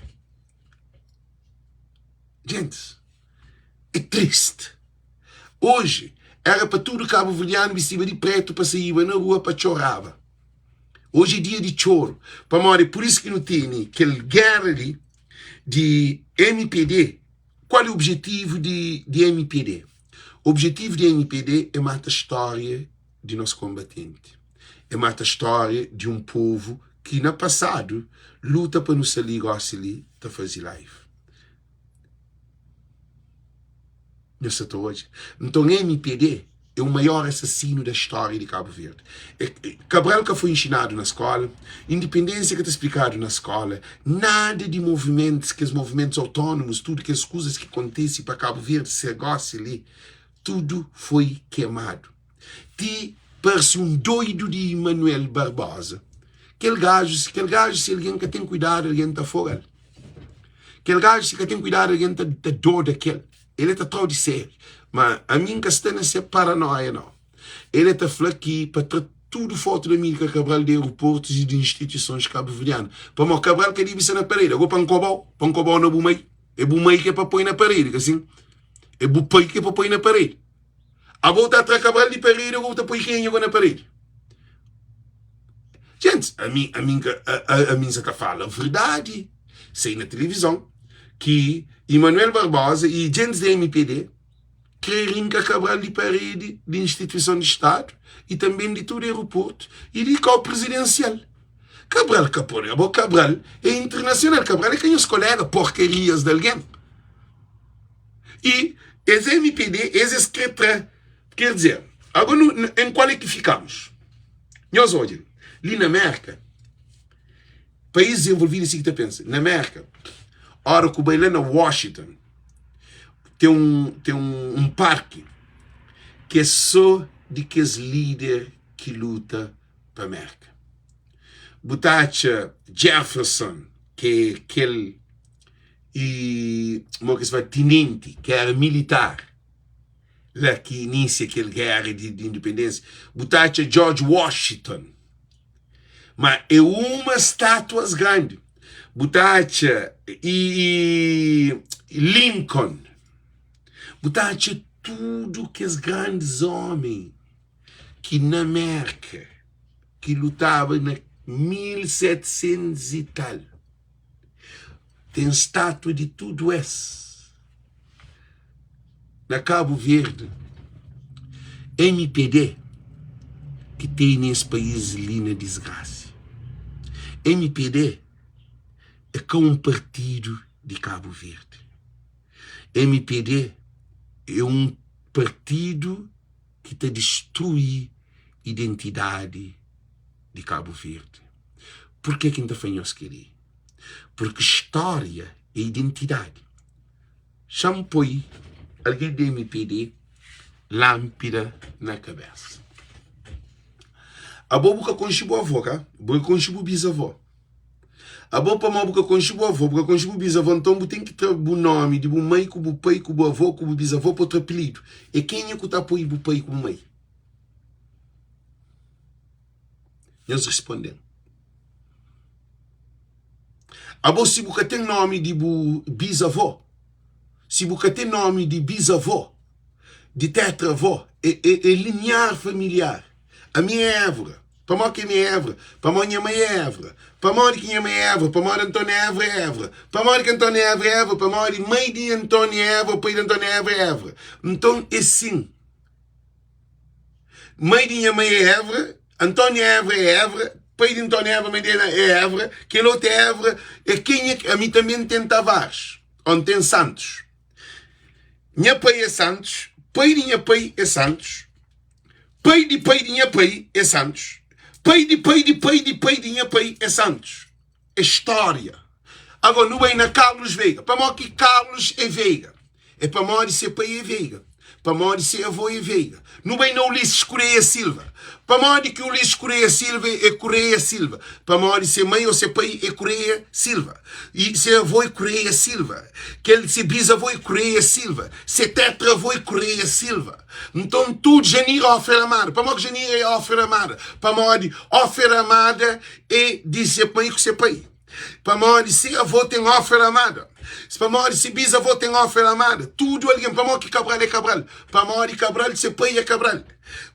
Gentis, é triste. Oji, era pa tudu kabuverdianu bistiba di pretu pa saíba na rua pa txoraba. Oji é dia di txoru, pamodi é pur isu ki nu tene kel géra li di mpd. Kual é objetivu di di mpd? Objetivu di mpd é mata stória di nos konbatenti, é mata stória di un povu ki na pasadu luta pa nu sta li gósi li ta faze live. Nhos sa ta odja? Nton mpd é o maior assassino da história de Cabo Verde. Cabral ka foi ensinado na escola, independência ka ta explicado na escola, nada de movimentos, kes movimentos autónomos, tudo kes coisas que acontece pa Cabo Verde ser gosi li, tudo foi queimado. Ti parse um doido de Emanuel Barbosa. Kel gajo, kel gajo se alguém ka tem cuidado, alguém ta afoga-l. Kel gajo si ka tem cuidado, alguém ta, ta doda kel. Ele ta trau di sério. Ma ami N ka sta na se paranoia nau. Ele ta fla ki pa tra tudu fotu di Amílcar Cabral di aeroportus i di instituisons kabuverdianu. Pamodi Cabral ka dibi sta na paredi. Ago pa N kobau, pa N kobau na bu mai. É bu mai ki é pa poi na paredi, ka sin? É bu pai ki é pa poi na paredi. Abo bu ta tra Cabral di paredi, ago bu ta poi kenha go na paredi? Gentis, ami, ami N ka, ami N sa ta fala verdadi. Sai na tilivizon ki Emanuel Barbosa i djentis di mpd kre rinka Cabral di paredi di instituison di Stadu i tanben di tudu aeroportu i di kau prizidensial. Cabral ka pode, abo Cabral é internasional, Cabral é ka nhos kolega, porkarias di algen. I es mpd es es kre tra, ker dizer, ago nu, en kual é ki fikamos? Nhos odja, li na Merka, País dezenvolvidu é si ki ta pensa. Na Merka, Ora ku bai la na Washington, ten un ten un parki ki é sô di kes líder ki luta pa Mérka. Bu ta atxa Jefferson, ki é kel i mo ki es fla tinenti ki éra militar la ki inisia kel géra di indipendénsia. Bu ta atxa George Washington, ma é uma statuas grandi. Bu ta atxa i Lincoln. Bu ta atxa tudu kes grandis ómi ki na Mérka ki lutaba na 1700 i tal. Ten státua di tudu es na Kabu Verdi. Mpd ki tene es país li na disgrasa. Mpd é ka un partidu di Kabu Verdi. Mpd é un partidu ki ta distrui identidadi di Kabu Verdi. Purkê ki N ta fla nhos kel-li? Purki stória é identidadi. Xa-m poi algen di mpd lánpida na kabésa. Abo bu ka konxe bu avó, ka? Bu ka konxe bu bizavó. Abo pamodi bu ka konxe bu avó, bu ka konxe bu bizavó, nton bu ten ki tra bu nómi di bu mai ku bu pai ku bu avó ku bu bizavó pa otu apilidu. É kenha ku ta poi bu pai ku bu mai? Nhos responde-m. Abo si bu ka ten nomi di bu bizavó, si bu ka ten nomi di bizavó, di tetravó, é, é, é limiar familiar. Ami é Évora. Pamodi ki ami é Évora? Pamodi nha mai é Évora. Pamodi ki nha mai é Évora? Pamodi António Évora é Évora. Pamodi ki António Évora é Évora? Pamodi mai di António Évora, pai di António Évora é Évora. Nton é sin. Mai di nha mai é Évora, António Évora é Évora, pai di António Évora, mai dele é Évora, kel otu é Évora, é kenha ki. Ami tanbe N ten Tavares, ô N ten Santos. Nha pai é Santos, pai di nha pai é Santos, pai di pai di nha pai é Santos, pai di pai di pai di pai di nha pai é Santos. É stória. Agora, nu bai na Carlos Veiga. Pamodi ki Carlos é Veiga? É pamodi se pai é Veiga. Pamodi se avô é Veiga. Nu bai na Ulisses Correia Silva. Pamodi ki Ulisses Correia Silva é Correia Silva? Pamodi se mãe ou se pai é Correia Silva. E se avô é Correia Silva. Kel se bisavô é Correia Silva. Se tetravô é Correia Silva. Nton tudu Janir Ofer Amada. Pamodi ki Janir é Ofer Amada? Pamodi Ofer Amada É di se pai ku se pai. Pamodi se avó ten ofer amada. Pamodi se bisavó ten ofer amada. Tudu algen. Pamodi ki Kabral é Kabral? Pamodi Kabral se pai é Kabral.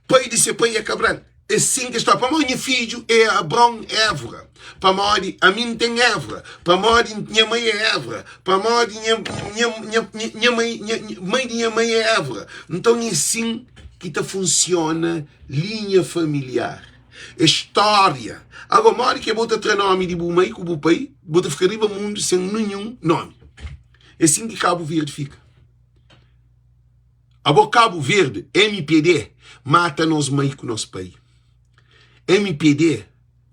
Pai di se pai é Kabral. É sin ki sta. Pamodi nha fidju é Abraon Évora. Pamodi ami N ten Évora. Pamodi nha mai é Évora. Pamodi nha, nha, nha, nha mai, nha, mai di nha mai é Évora. Nton é sin ki ta funsiona linha familiar. É stória. Agora, modi ki bo ta tra nomi di bu mai ku bu pai, bo ta fika riba mundu sen ninhun nomi. É sin ki Kabu Verdi fika. Abo Kabu Verdi, MPD, mata nos mai ku nos pai. MPD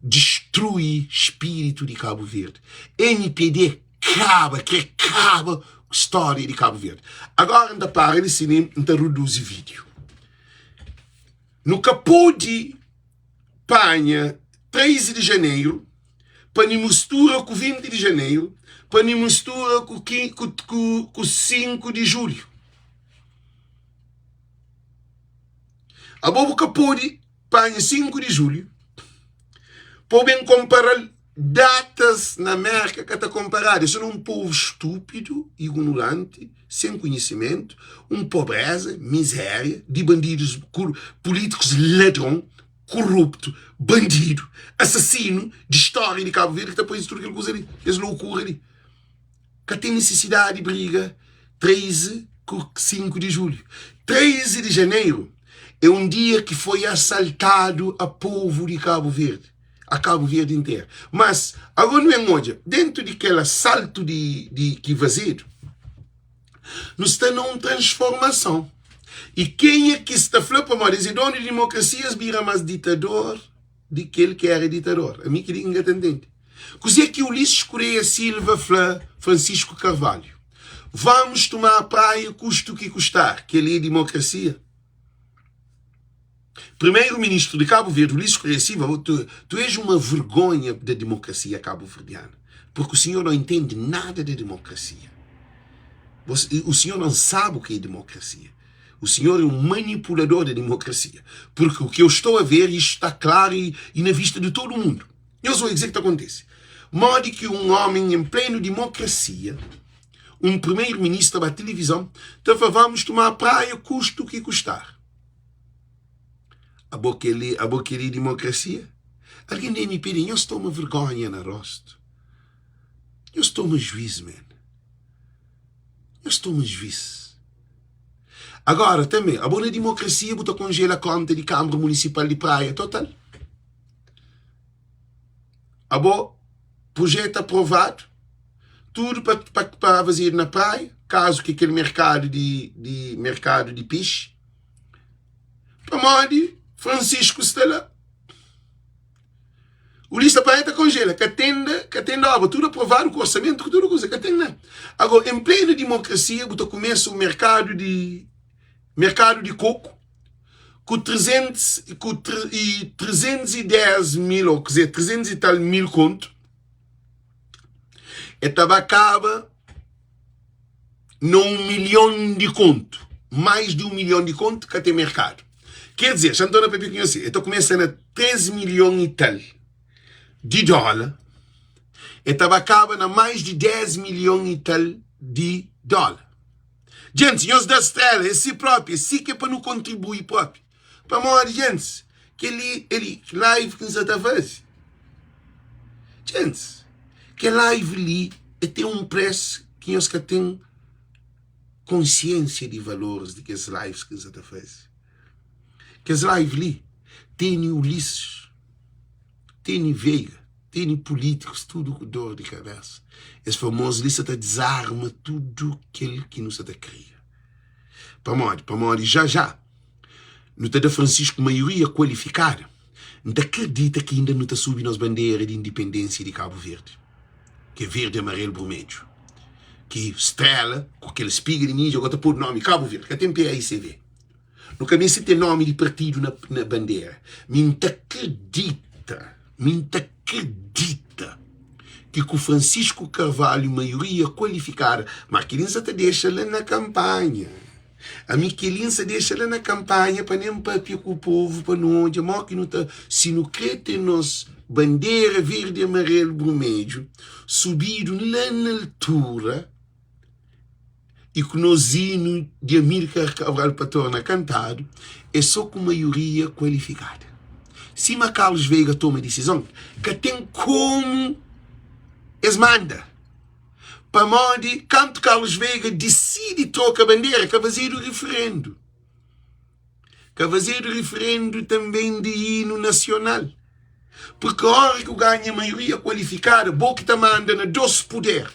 destrui spiritu di Kabu Verdi. MPD kaba, kre kaba ku stória di Kabu Verdi. Agora N ta para di sinem, N ta reduzi vídeo. Nu ka pode panha 13 di janeru pa ni mistura ku 20 di janeru pa ni mistura ku ku 5 di julhu. Abo bu ka pode panha 5 di julhu pa bu ben konpara-l datas na Mérka ka ta konparadu. Es un povu stúpidu, ignoranti, sen konhisimentu, un pobréza, mizéria, di bandidus, pulítikus ladron, koruptu, bandidu, asasinu di stória di Kabu Verdi ki ta poi tudu kel kuza li, kes lokura li. Ka ten nisisidadi di briga 13 ku 5 di julhu. 13 di janeru é un dia ki foi asaltadu a povu di Kabu Verdi. a Kabu Verdi interu. Mas, ago nu ben odja, dentu di kel asaltu di, di ki fazedu, nu sta na un transformason. I kenha ki sta fla pamodi es é donu di dimokrasia, es bira mas ditador di kel ki era ditador. Ami kel-li ki N ka ta ntende. Kuzê ki Ulisses Correia Silva fla Francisco Carvalho? Vamos tomar Praia custe o que custar. Kel-li é dimokrasia? Primeiro-Ministro de Cabo Verde, Ulisses Correia Silva, tu, tu és uma vergonha da democracia cabo-verdiana, porque o senhor não entende nada de democracia. Você, o senhor não sabe o que é democracia. O senhor é um manipulador da democracia. Porque o que eu estou a ver, isto está claro e, e na vista de todo mundo. Eu sou dizer que acontece. Modi ki un omi en plenu dimokrasia, un primeiro-ministro ta ba tilivizon ta fla vamos tomar praia kustu ki kustar. Abo keli, abo keli dimokrasia? Algen di MPD, nhos toma vergonha na rostu. Nhos toma juiz, man. Nhos toma juiz. Agora, tanbe, abo na dimokrasia bu ta konjela konta di Kâmara Munisipal di Praia total. Abo projeto aprovado, tudo pa, pa, pa fazer na praia, caso que aquele mercado de, de mercado de peixe. Pamodi Francisco sta lá. O lista praia ta congela, ka tenda, ka tenda obra, tudo aprovado com orçamento, com tudo coisa, ka tem nada. Agora, em plena democracia, bu ta começa o mercado de mercado de coco, ku 300, ku e 310 mil, ou quer dizer, 300 e tal mil conto, e ta ba kaba na 1 milhon di kontu, mais di 1 milhon di kontu ka ten merkadu. Ker dizer, xa N torna papia ku nhos si, e ta kumesa na 3 milhon e tal di dóla, e ta ba kaba na mais di 10 milhon e tal di dóla. Djentis, nhos da strela, é si propi, é si ki é pa nu kontribui propi. Pamodi, djentis, kel-li é li live ki N sa ta faze. Djentis, kel live li é ten un presu ki nhos ka ten konsiensia di valoris di kes lives ki N sa ta faze. Kes live li tene Ulisses. Tene Veiga, tene pulítikus tudu ku dor di kabésa. Es famozu li sa ta dizarma tudu kel ki nu sa ta kria. Pamodi? Pamodi já já nu ta da Francisco maioria kualifikada. N ta kridita ki inda nu ta subi nos bandera di indipendénsia di Kabu Verdi, ki é verdi, amarelu, brumedju, ki stréla ku kel spiga di midju, agora ta podu nomi Kabu Verdi, ka ten PAICV. Nu ka meste ten nomi di partidu na, na bandera. Mi N ta kridita, mi N ta kridita ki ku Francisco Carvalho maioria kualifikada, ma kel-li N sa ta dexa la na kanpanha. Ami kel-li N sa dexa la na kanpanha pa nen papia ku povu pa nu odja mo ki nu ta, si nu kre ten nos bandera verdi, amarelu, brumedju subidu la na altura. i ku nos inu di Amílcar Cabral pa torna kantadu, é so ku maioria kualifikada. Sima Carlos Veiga toma disizon, ka ten komu es manda. Pamodi kantu Carlos Veiga disidi troka bandera, ka fazedu riferendu. Ka fazedu riferendu tanben di inu nasional. Purki ora ki bu ganha maioria kualifikada, bo ki ta manda na dos puder,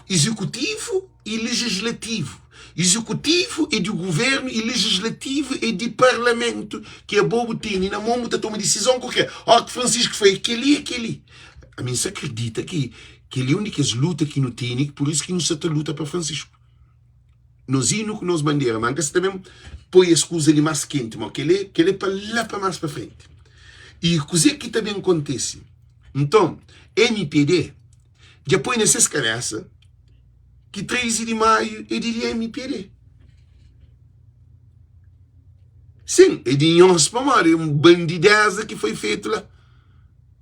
izekutivu i lejislativu. Izekutivu é di guvernu i lejislativu é di parlamentu, ki abo bu tene na mon, bu ta toma disizon ku kre. Ora ki Francisco fla é kel-li, é kel-li. Ami N sa kridita ki kel-li é un di kes luta ki nu tene, pur isu ki nu sa ta luta pa Francisco. Nos inu ku nos bandera, ma N ka sa ta ben poi es kuza li más kenti, ma kel-li, kel-li é pa la pa más pa frenti. I kuzê ki ta ben kontise? Nton, mpd dja poi na ses kabésa ki 13 di maiu é di mpd. Sin, é di nhos pamodi é un bandidéza ki foi fetu la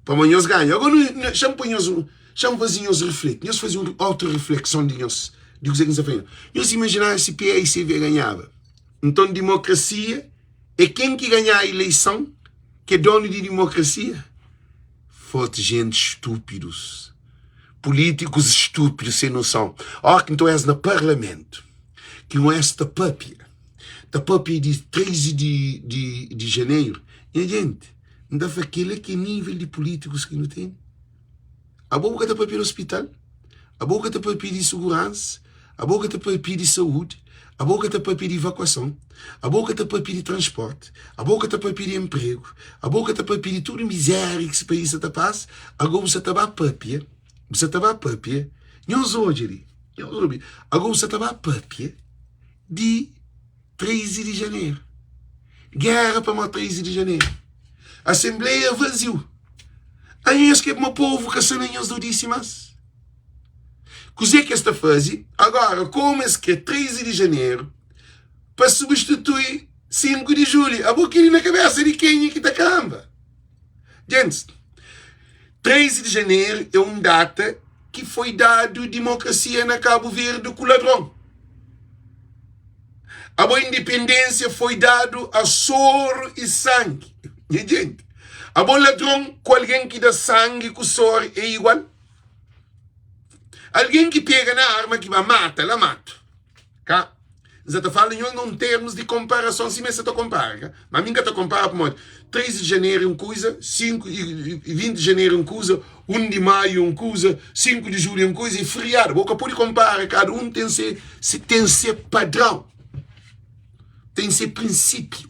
pamodi nhos ganha. Agora, xa-m poi nhos Xa-m faze nhos rifleti, nhos faze un auto-riflekson di nhos, di kuzê ki N sta fla. Nhos imajinaba si PAICV ganhaba? Nton dimokrasia é ken ki ganhá ileison ki é donu di dimokrasia? Forti jenti stúpidus, pulítikus stúpidus sen noson. Óra ki nton es na parlamentu, ki un es ta pâpia, ta pâpia di 13 di, di, di janeru, nha jenti, N ta fla kel-la ki é nível di pulítikus ki nu tene? Abo bu ka ta papia di ospital, abo bu ka ta papia di suguransa, abo bu ka ta papia di saúdi, Abo ka ta papia di ivakuason, abo ka ta papia di transporti, abo ka ta papia di enpregu, abo ka ta papia di tudu mizéria ki si país sa ta pasa, ago bu sa ta ba papia, bu sa ta ba papia, nhos odja li, nhos obi, ago bu sa ta ba papia di 13 di janeru, géra pamodi 13 di janeru, asenbleia vaziu, anhos ke ma povu ka sta na nhos dodisi mas. Kuzê ki es ta faze agora? Komu es kre 13 di janeru pa substitui 5 di julhu? Abo kel-li na kabésa di kenha ki ta kanba? Gentis, 13 di janeru é un data ki foi dadu dimokrasia na Kabu Verdi ku ladron. Abo indipendênsia foi dadu a soru i sangi. Nha genti, abo ladron ku algen ki da sangi ku sor é igual? Algen ki pega na arma ki ba mata la matu ka N sa ta fala nho na un termus di konparason sima es sa ta konpara ka ma mi N ka ta konpara pamodi 3 di janeru é un kuza 5 i 20 di janeru é un kuza 1 di maiu é un kuza 5 di julhu é un kuza é feriadu bo ka pode konpara kada un ten se ten se padrão ten se prinsipiu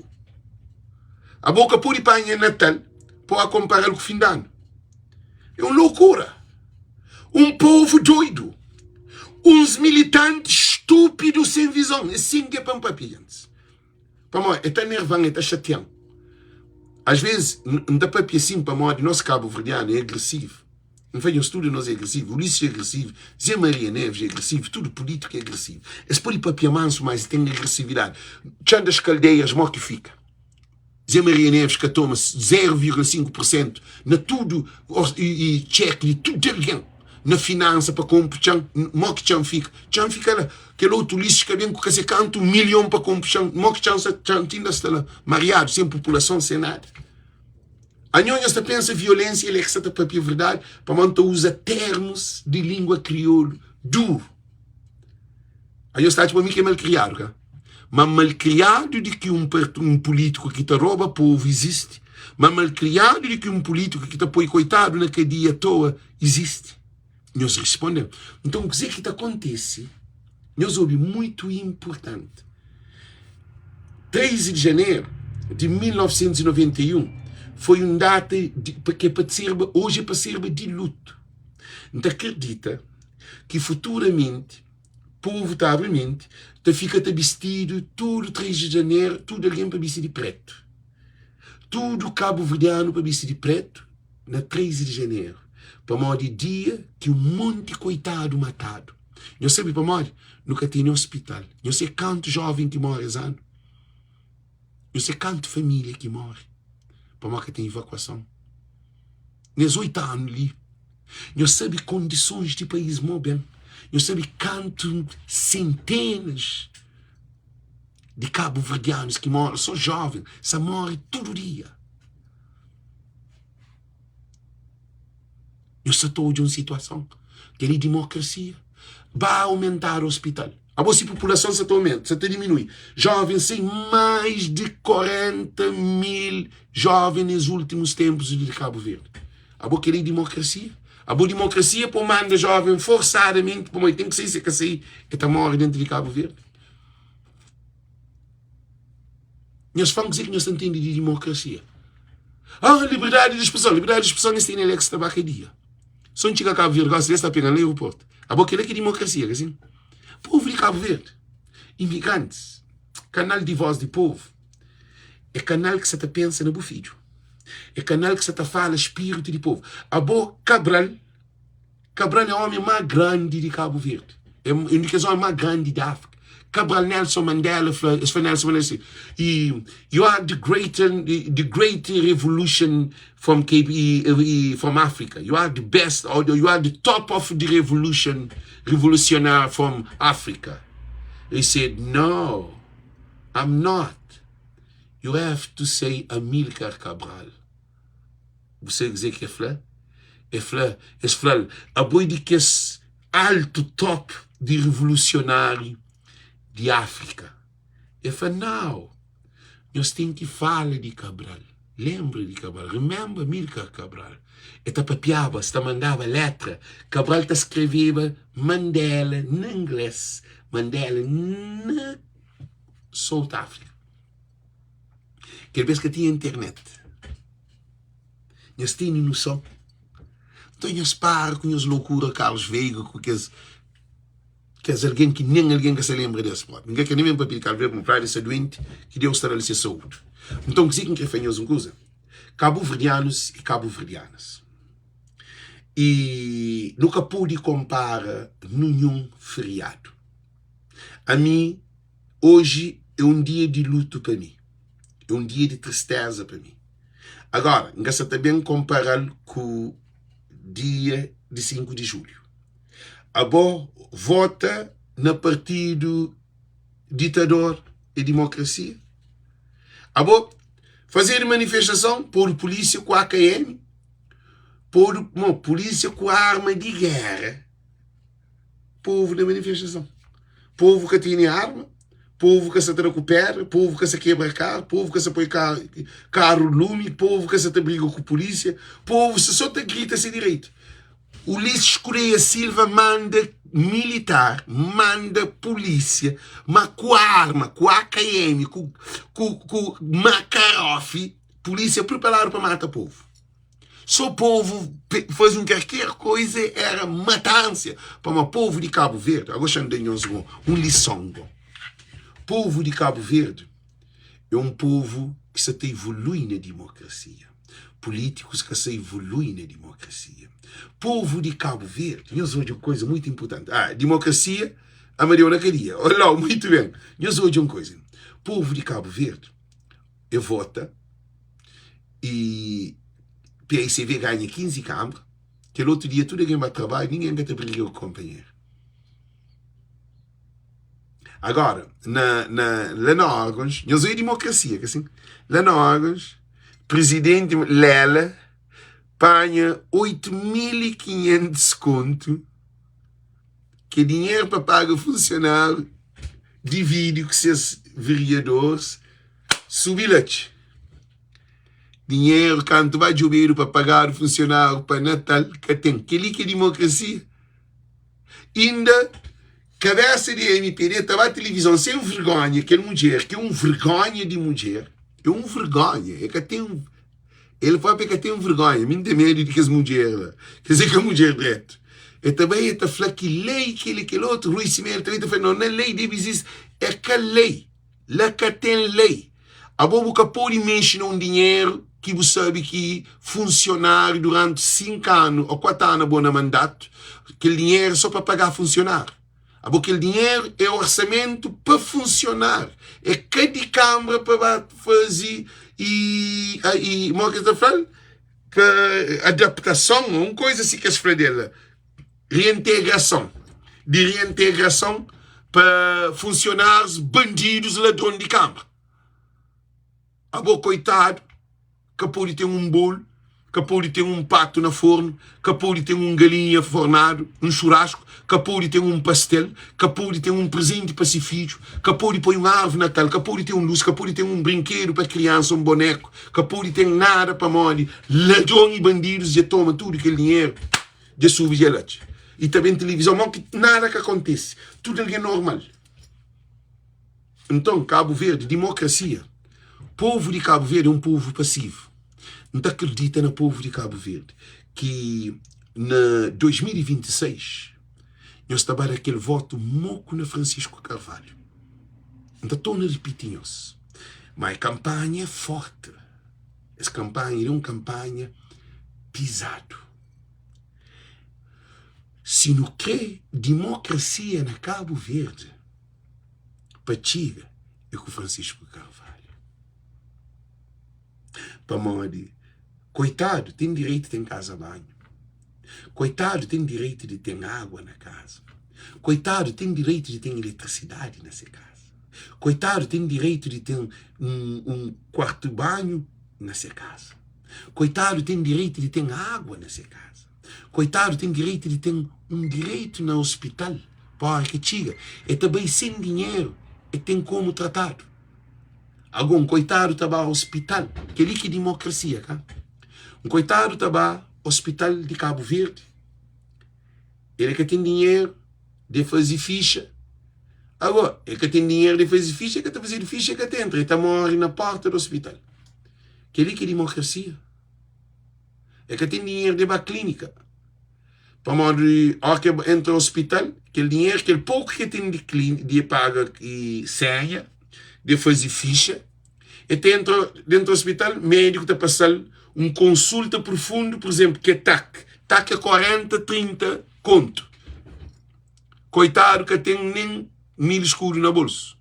abo ka pode panha natal pa konparal ku fin di anu. É un loucura. Un povo doido. Uns militantes estúpidos sem visão. É assim que é para papia, gente. Pamodi, é ta nervan, é ta chatean. Às vezes, N ta papia assim pamodi nos cabo-verdiano é agressivo. N fla nhos tudo nos é agressivo. Ulisses é agressivo, Zé Maria Neves é agressivo, tudo político é agressivo. Es pode papia manso, mas tem agressividade. Txan das caldeiras, mó que fica. Zé Maria Neves ka toma 0,5 por sentu na tudu i txeki di tudu algen na finansa pa konpu txan, mo ki txan fika? Txan fika la, kel otu lixu ka ben ku ka se kantu milhon pa konpu txan, mo ki txan sta? Txan tinda sta la mariadu, sen populason, sen nada. Anho nhos ta pensa violensia el é ki sa ta papia verdadi pamodi N ta uza termus di lingua kriolu duru. Anhos ta atxa ma mi ki é malkriadu, ka? Ma malkriadu di ki un un pulítiku ki ta roba povu izisti, ma malkriadu di ki un pulítiku ki ta poi koitadu na kadia atoa izisti. Nhos risponde-m. Nton, kuzê ki ta kontise? Nhos obi, muitu inpurtanti. 13 di janeru di 1991 foi un data di, ki é pa serba, oji é pa serba di lutu. N ta kridita ki futuramenti povu ta abri menti, ta fika ta bistidu tudu 3 di janeru, tudu algen pa bisti di pretu. Tudu kabuverdianu pa bisti di pretu na 13 di janeru, pamodi é dia ki un monti koitadu matadu. Nhos sabe pamodi? Nu ka tene ospital. Nhos sabe kantu joven ki more es anu? Nhos sabe kantu familia ki more pamodi ka ten evakuason? Nes 8 anu li, Nhos sabe kondisons di país mó ben. Nhos sabe kantu sentenas di kabuverdianus ki móre, sô jóven, sa móre tudu dia. Nhos sa ta odja un situason. Kel-li é dimokrasia. Ba aumentadu ospital. Abo si populason sa ta aumenta, sa ta diminui. Jovens sai mais di 40 mil jovens nes ultimus tempus di Cabo Verde. Abo kel-li é dimokrasia? Abo dimokrasia pa manda jovem forçadamente pamodi ten ki sai, se ka sai e ta morre dentro di Cabo Verde. Nhos fla-m kuzê ki nhos ta ntende di dimokrasia. Ah, liberdadi di spreson, liberdadi di spreson es tene Alex ta ba kadia. So N txiga Cabo Verde gosi es ta pega-m na aeroporto. Abo kel-la ki é dimokrasia, ka sin? Povu di Cabo Verde, imigrantis, kanal di voz di povu é kanal ki sa ta pensa na bu fidju. É kanal ki sa ta fala spiritu di povu. Abo Cabral, Cabral é omi ma grandi di Cabo Verde. É un di kes omi ma grandi di Afrika. Cabral Nelson Mandela fla, es fla Nelson Mandela si, e, you are the great, the great revolution from Cape, e, e, from Africa. You are the best, or you are the top of the revolution, revolutionary from Africa. He said, no, I'm not. You have to say Amilcar Cabral. Bu sabe kuzê ki el fla? El fla, es fla-l, abo é di kes altu top di revolusionáriu di Áfrika. El fla, nau, nhos ten ki fala di Cabral, lenbra di Cabral, remember Amilcar Cabral. El ta papiaba, es ta mandaba létra, Cabral ta skreveba Mandela na inglês, Mandela na. South Africa. Kel bes ka tinha internet. Nhos tene noson? Nton nhos para ku nhos lokura Carlos Veiga ku kes kes algen ki nen algen ka sa lenbra des propi. N ka kre nen ben papia di Carlos Veiga pamodi Flávia sta duenti, ki Deus ta da-l se saúdi. Nton kuzê ki N kre fla nhos un kuza? Kabuverdianus i kabuverdianas i nu ka pode konpara ninhun feriadu. Ami oji é un dia di lutu pa mi, é un dia di tristeza pa mi. Agora, N ka sa ta ben konpara-l ku dia di 5 di julhu. Abo vota na partidu ditador e dimokrasia? Abo fazedu manifestason, podu pulisia ku AKM, podu mo pulisia ku arma di gera, povu na manifestason. Povu ka tene arma, povu ka sa ta da ku pedra, povu ka sa kebra karu, povu ka sa poi karu lumi, povu ka sa ta briga ku pulisia, povu sa so ta grita se direitu. Ulisses Correia Silva manda militar, manda pulisia, ma ku arma, ku AKM, ku, ku, ku Makarov, pulisia preparadu pa mata povu. So povu faze un karker koiza era matansia pamodi povu di Kabu Verdi, ago xa-m da nhos un lison go. Povu di Kabu Verdi é un povu ki sa ta ivolui na dimokrasia. Pulítikus ka sa ivolui na dimokrasia. Povu di Kabu Verdi, nhos odja un koiza muitu inpurtanti. Ah, dimokrasia, Amadeu na kadia. Olá, muitu ben. Nhos odja un koiza. Povu di Kabu Verdi e vota i PICV ganha 15 kanbra, kel otu dia tudu algen ba trabadju, ningen ka ta briga ku konpanheru. Agora, na, na, la na órgãos, nhos obi dimokrasia, ka sin? La na órgãos, prizidenti Lela panha 8500 kontu ki é dinheru pa paga funsionáriu, dividi ku ses veriadoris, subi la txi. Dinheru kantu ba djobedu pa pagadu funsionáriu pa Natal, ka ten. Kel-li ki é dimokrasia? Inda kabesa di mpd ta ba tilivizon sen vergonha, kel mudjer ki é un vergonha di mudjer, é un vergonha, e ka ten, el propi e ka ten vergonha, mi N ten medu di kes mudjer la, kes é ka mudjer dretu. E ta bai e ta fla ki lei kel i kel otu, Rui Simeira ta bai ta fla no na lei debe izisti, é ka lei. La ka ten lei. Abo bu ka pode mexe na un dinheru ki bu sabe ki funsionáriu duranti 5 anu ô 4 anu abo na mandatu, kel dinheru é só pa pagá funsionáriu. Abo kel dinheru é orsamentu pa funsionáriu, é ka di kanbra pa ba faze i i mo ki es ta fla-l? Pa adaptason ô un koza si ki es fla del la. Reintegrason di reintegrason pa funsionárius bandidus ladron di kanbra. Abo koitadu ka pode ten un bolu, ka pode ten un patu na fornu, ka pode ten un galinha fornadu, un xurasku, ka pode ten un pastel, ka pode ten un prezenti pa se fidju, ka pode poi un arvi natal, ka pode ten un lus, ka pode ten un brinkedu pa kriansa, un boneku, ka pode ten nada pamodi ladron i bandidus dja toma tudu kel dinheru. Dja subi dja latxi i ta ben tilivizon mo ki nada ka kontise tudu algen normal nton Kabu Verdi dimokrasia povu di Kabu Verdi é un povu pasivu N ta akredita na povu di Kabu Verdi ki na 2026 nhos ta ba da kel votu moku na Francisco Carvalho N ta torna ripiti nhos ma kanpanha é forti es kanpanha li é un kanpanha pizadu. Si nu kre dimokrasia na Kabu Verdi pa txiga é ku Francisco Carvalho. Pamodi koitadu ten direitu ten kaza banhu, koitadu ten direitu di ten agua na kaza, koitadu ten direitu di ten eletrisidadi na se kaza, koitadu ten direitu di ten un kuartu banhu na se kaza. Koitadu ten direitu di ten água na se kaza. Koitadu ten direitu di ten un direitu na ospital pa óra ki txiga. E ta bai sen dinheru, e ten komu tratadu. Ago, un koitadu ta ba ospital, kel-li ki dimokrasia, ka? Un koitadu ta ba ospital di Kabu Verdi, el ka ten dinheru de faze fixa. Agó, el ka ten dinheru di faze fixa, el ka ta fazedu fixa, el ka ta entra, el ta móre na pórta di ospital. Kel-li ki é dimokrasia. El ka ten dinheru di ba klínika. Pamodi óra ki el entra ospital, kel dinheru, kel poku ki el ten di klínika, di paga senha, di faze fixa, el ta entra dentu ospital, médiku ta pasa-l un konsulta profundu, pur izénplu, ki é tak. Tak é 40, 30 kontu. Koitadu ka ten nen 1000 skudu na bolsu.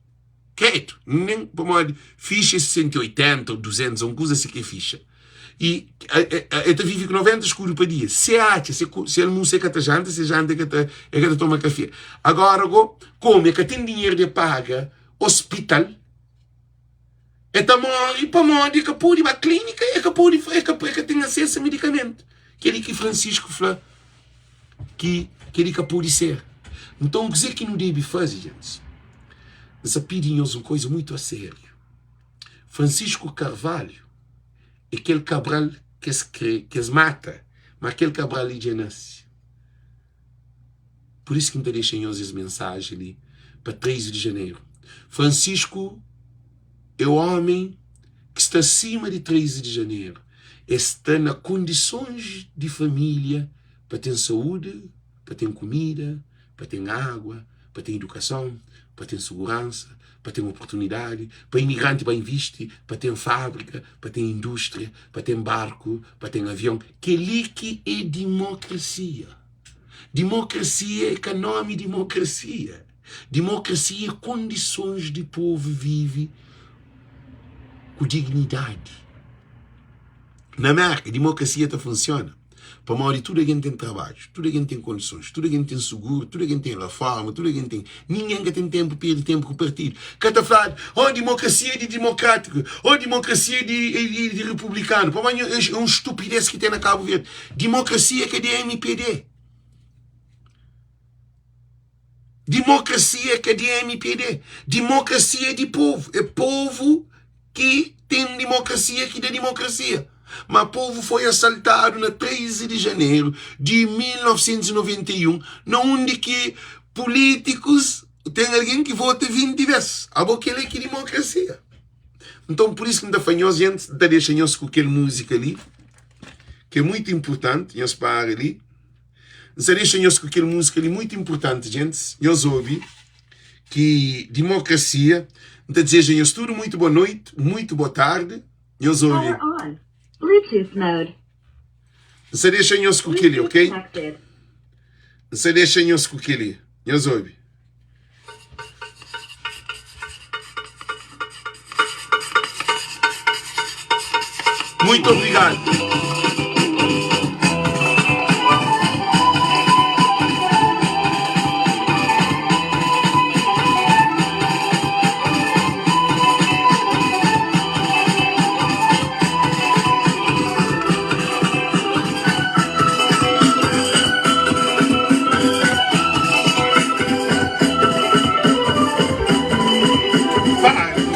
Kredu, nen pamodi fixa é 180 ou 200, un kuza si ki é fixa. I el ta vive ku 90 skudu pa dia. Se atxa, se, se almusa el ka ta janta, se janta el ka ta, el ka ta toma kafé. Agora go, komu el ka ten dinheru di paga ospital, el ta móre pamodi el ka pode ba klínika, el ka pode, el ka, el ka ten asesu a medikamentu. Kel-li ki Francisco fla ki kel-li ka pode ser. Nton, kuzê ki nu debe faze, gentis? N sta pidi nhos un kuza mutu asériu. Francisco Carvalho é kel Cabral ki es kre, ki es mata, má kel Cabral li dja nase. Pur isu ki N ta dexa nhos es mensaji li pa 13 di janeru. Francisco é ómi ki sta sima di 13 di janeru. El sta na kondisons di família pa ten saúdi, pa ten kumida, pa ten água, pa ten idukason, pa ten suguransa, pa ten oportunidadi, pa imigranti ba invisti, pa ten fábrika, pa ten indústria, pa ten barku, pa ten avion. Kel-li ki é dimokrasia. Dimokrasia é ka nómi dimokrasia. Dimokrasia é kondisons di povu vive ku dignidadi. Na Mérka, dimokrasia ta funsiona pamodi tudu algen ten trabadju, tudu algen ten kondisons, tudu algen ten suguru, tudu algen ten reforma, tudu algen ten. Ningen ka ten tenpu perde tenpu ku partidu. Ka ta fladu, oh dimokrasia é di dimokrátiku, oh dimokrasia é di di republikanu. Pamodi é un stupidez ki ten na Kabu Verdi. Dimokrasia é ka di mpd. Dimokrasia é ka di mpd. Dimokrasia é di povu. É povu ki ten dimokrasia ki da dimokrasia. Ma povu foi asaltadu na 13 di janeru di 1991 na undi ki pulítikus ten algen ki vota 20 bes. Abo kel é ki dimokrasia. Nton pur isu ki N ta fla nhos, gentis, N ta dexa nhos ku kel múzika li ki é mutu inpurtanti, nhos para li. N sta dexa nhos ku kel múzika li mutu inpurtanti, gentis, nhos obi ki dimokrasia. N ta dizeja nhos tudu mutu boa noiti, mutu boa tardi. Nhos obi. Power on. Bluetooth mode. N sta dexa nhos ku kel-li, Bluetooth ok? connected. N sta dexa nhos ku kel-li. Nhos obi. Muito obrigado.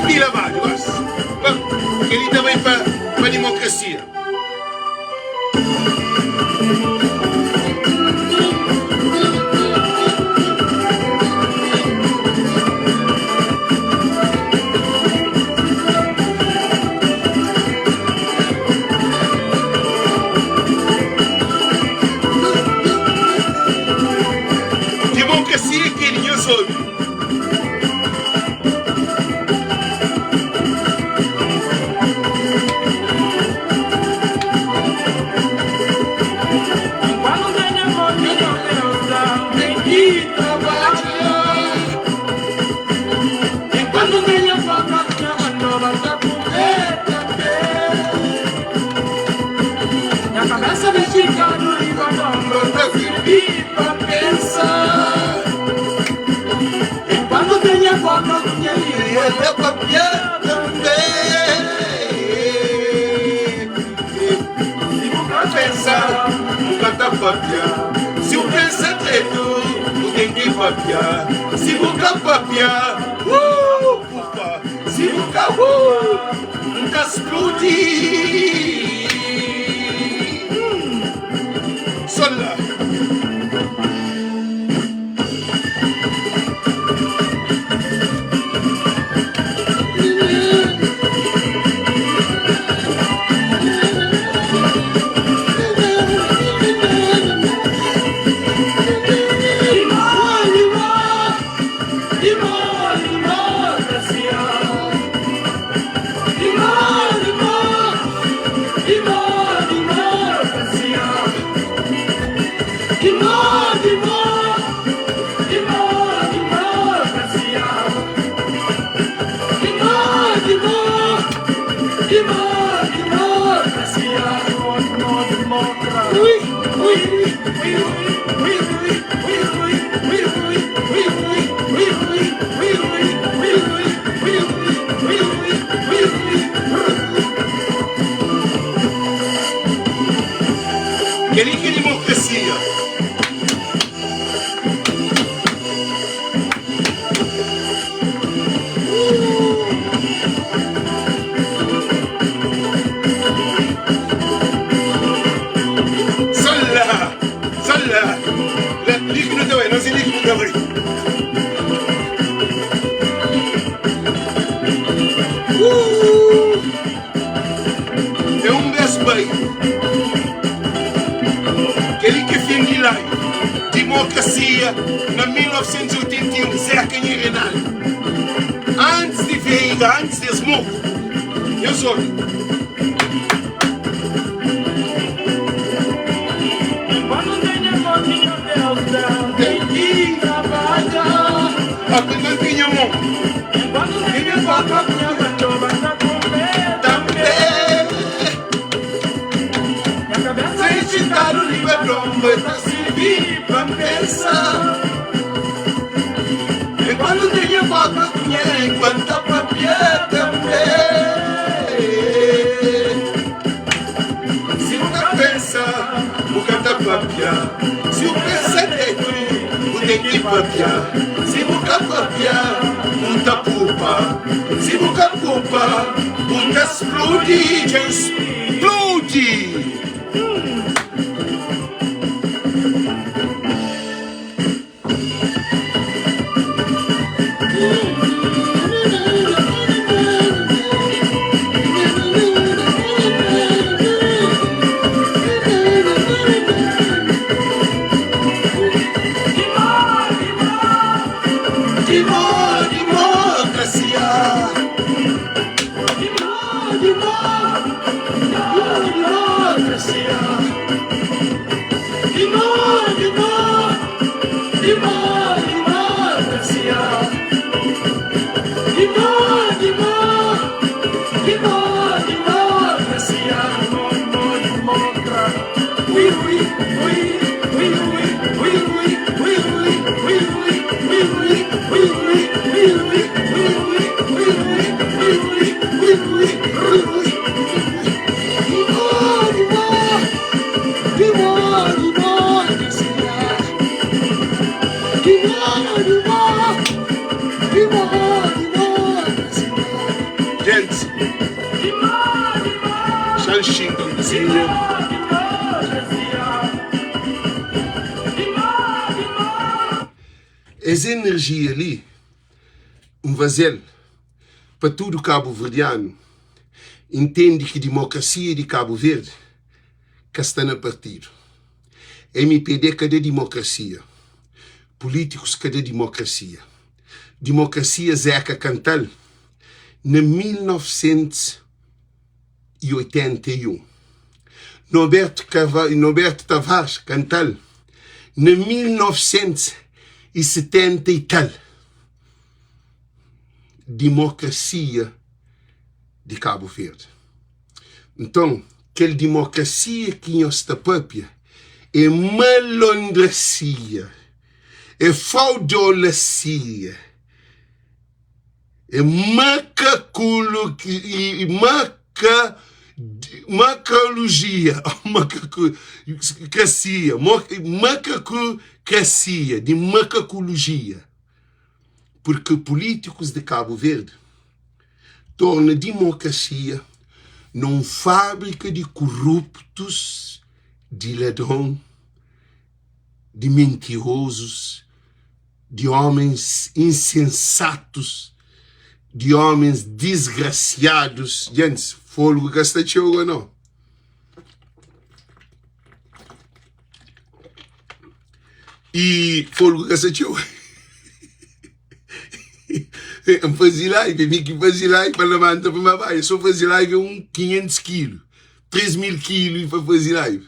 Pila badju gosi. Bom, kel-li ta bai pa pa dimokrasia. Dimokrasia é kel-li, nhos obi. Si bu pensa dretu, bu ten ki papia. Si bu ka papia, pupa. Si bu ka N ta spludi. Sô la. Kel-li ki é dimokrasia. Só la, só la, la, li ki nu ta bai, nos é li ki nu ta bai. Uh! É un bes bai. Kel-li ki é fin di live. Dimokrasia na 1981, Zeca Nha Reinaldo. Antis di Veiga, antis di es moku. Nhos obi. Ten ki trabadja. Aguenta tinha mon. Tanbê. Sem xintadu riba donba ta sirbi pa N pensa. Enkuantu N ten nha boka ku nha lingua N ta papia tanbê. Si bu ka pensa, bu ka ta papia. Si bu pensa dretu, bu ten ki papia. Si bu ka papia, bu ta pupa. Si bu ka pupa, bu ta spludi. Dja N spludi! Gente, xa N xinta un kuzinha. Es enerjia li N faze-l pa tudu kabuverdianu intende ki dimokrasia di Kabu Verdi ka sta na partidu. Mpd ka da dimokrasia, pulitikus ka da dimokrasia. Dimokrasia Zeka kanta-l na 1981. Norberto Norberto Tavares kanta-l na 1970 i tal. Dimokrasia di Kabu Verdi. Nton, kel dimokrasia ki nhos ta papia é malondrasia, é fraudolasia, é makakulu, maka, makrologia, makakokrasia, makakokrasia, di makakologia. Purki pulítikus di Kabu Verdi torna dimokrasia na un fábrika di kuruptus, di ladron, di mentirozus, di ómens insensatus, di ómens disgrasiadus. Djentis, folgu ka sta txeu go nau. I folgu ka sta txeu. N faze live, mi ki faze live pa labanta pa ma bai. So faze live é un 500 kilu, 3000 kilu pa faze live.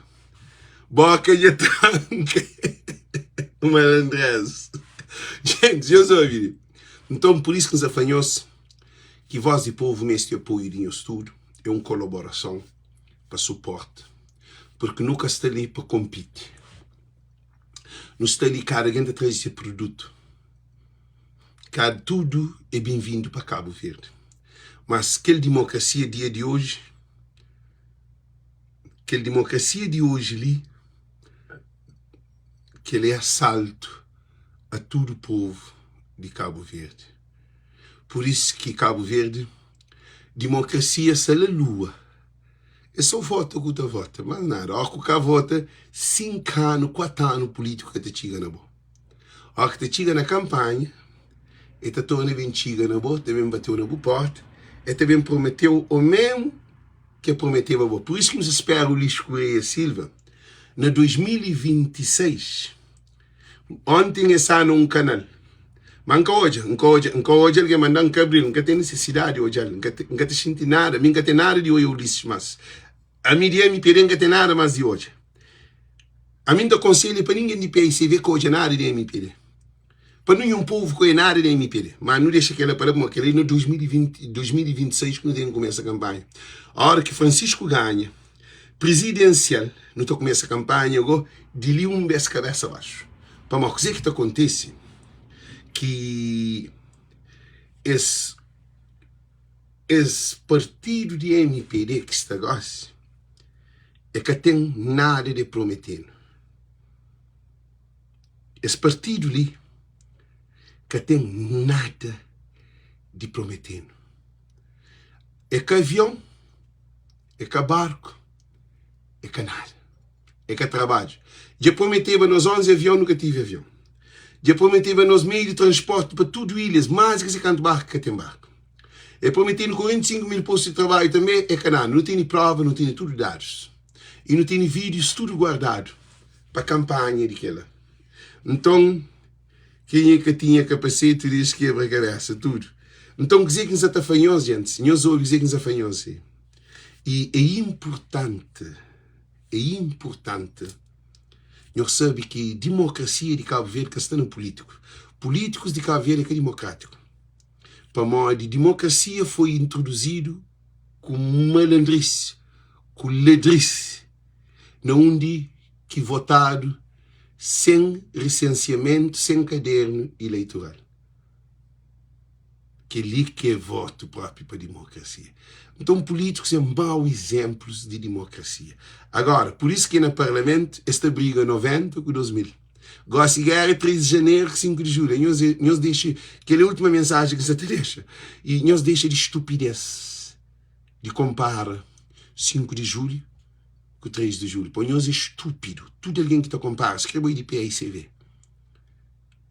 Boka dja tranka. Malandrés. Gente, nhos obi. Nton, pur isu ki N sa fla nhos ki Voz di Povu meste apoiu di nhos tudu. É un kolaborason pa suporta. Purki nu ka sta li pa konpiti. Nu sta li kada algen ta traze se produtu. Ka tudu é benvindu pa Kabu Verdi. Mas kel dimokrasia dia di oji, kel dimokrasia di oji li, kel é asaltu a tudu povu di Kabu Verdi. Pur isu ki Kabu Verdi, dimokrasia sta la lua. É só vota ku ta vota, mas nada. Óra ku ka vota, 5 anu, 4 anu pulítiku ka ta txiga na bo. Óra ki ta txiga na kanpanha, e ta torna ben txiga na bo, ta ben bateu na bu porta, e ta ben prometeu o mesmu ki e prometeba bo. Pur isu ki nu sta spera Ulisses Correia Silva na 2026. Onti N sta na un kanal, ma N ka odja, N ka odja, N ka odja algen manda-m, N ka abri-l, N ka ten nesesidadi di odja-l, N ka N ka ta xinti nada, mi N ka ten nada di odja Ulisses mas. Ami di ami pd N ka ten nada mas di odja. Ami N ta konselha pa ningen di PICV ka odja nada di mpd. Pa ninhun povu ka odja nada di mpd. Ma nu dexa kela pa la, pamodi kela é na 2020, 2026 ki nu ten ki kumesa kanpanha. Ora ki Francisco ganha prizidensial, nu ta kumesa kanpanha go di li un bes kabesa baxu. Pamodi kuze ki ta kontise ki es es partidu di mpd ki sta gosi e ka ten nada de promete-nu. Es partidu li ka ten nada di promete-nu. E ka avion, e ka barku, e ka nada. E ka trabadju. Dja prometeba nos 11 avion, nu ka tive avion. Dja prometeba nos meiu di transporti pa tudu ilhas, más di ki se kantu barku ka ten barku. E prometenu 45 mil postu di trabadju tanbe, e ka nada. Nu tene prova, nu tene tudu dadus i nu tene vídius tudu guardadu pa kanpanha di kela. Nton, kenha ka tinha kapaseti di es kebra kabesa tudu. Nton, kuzê ki N sa ta fla nhos, gentis? Nhos obi kuzê ki N sa fla nhos. I é inpurtanti, é inpurtanti nhos sabe ki dimokrasia di Kabu Verdi ka sta na pulítiku. Pulítikus di Kabu Verdi é ka dimokrátiku. Pamodi dimokrasia foi introduzidu ku malandrisi, ku ladrisi, na undi ki votadu sen risensiamentu, sen kadernu ileitoral. Kel-li ki é votu própi pa dimokrasia. Nton, pulítikus é mau izenplus di dimokrasia. Agora, pur isu ki na parlamentu es ta briga 90 ku 2000. Gosi géra é 3 di janeru ku 5 di julhu. Nhos, nhos dexa, kel é última mensajen ki N sa ta dexa. I nhos dexa di stupidez di konpara 5 di julhu ku 3 di julhu. Po nhos é stúpidu. Tudu algen ki ta konpara, skrebe oi di PAICV.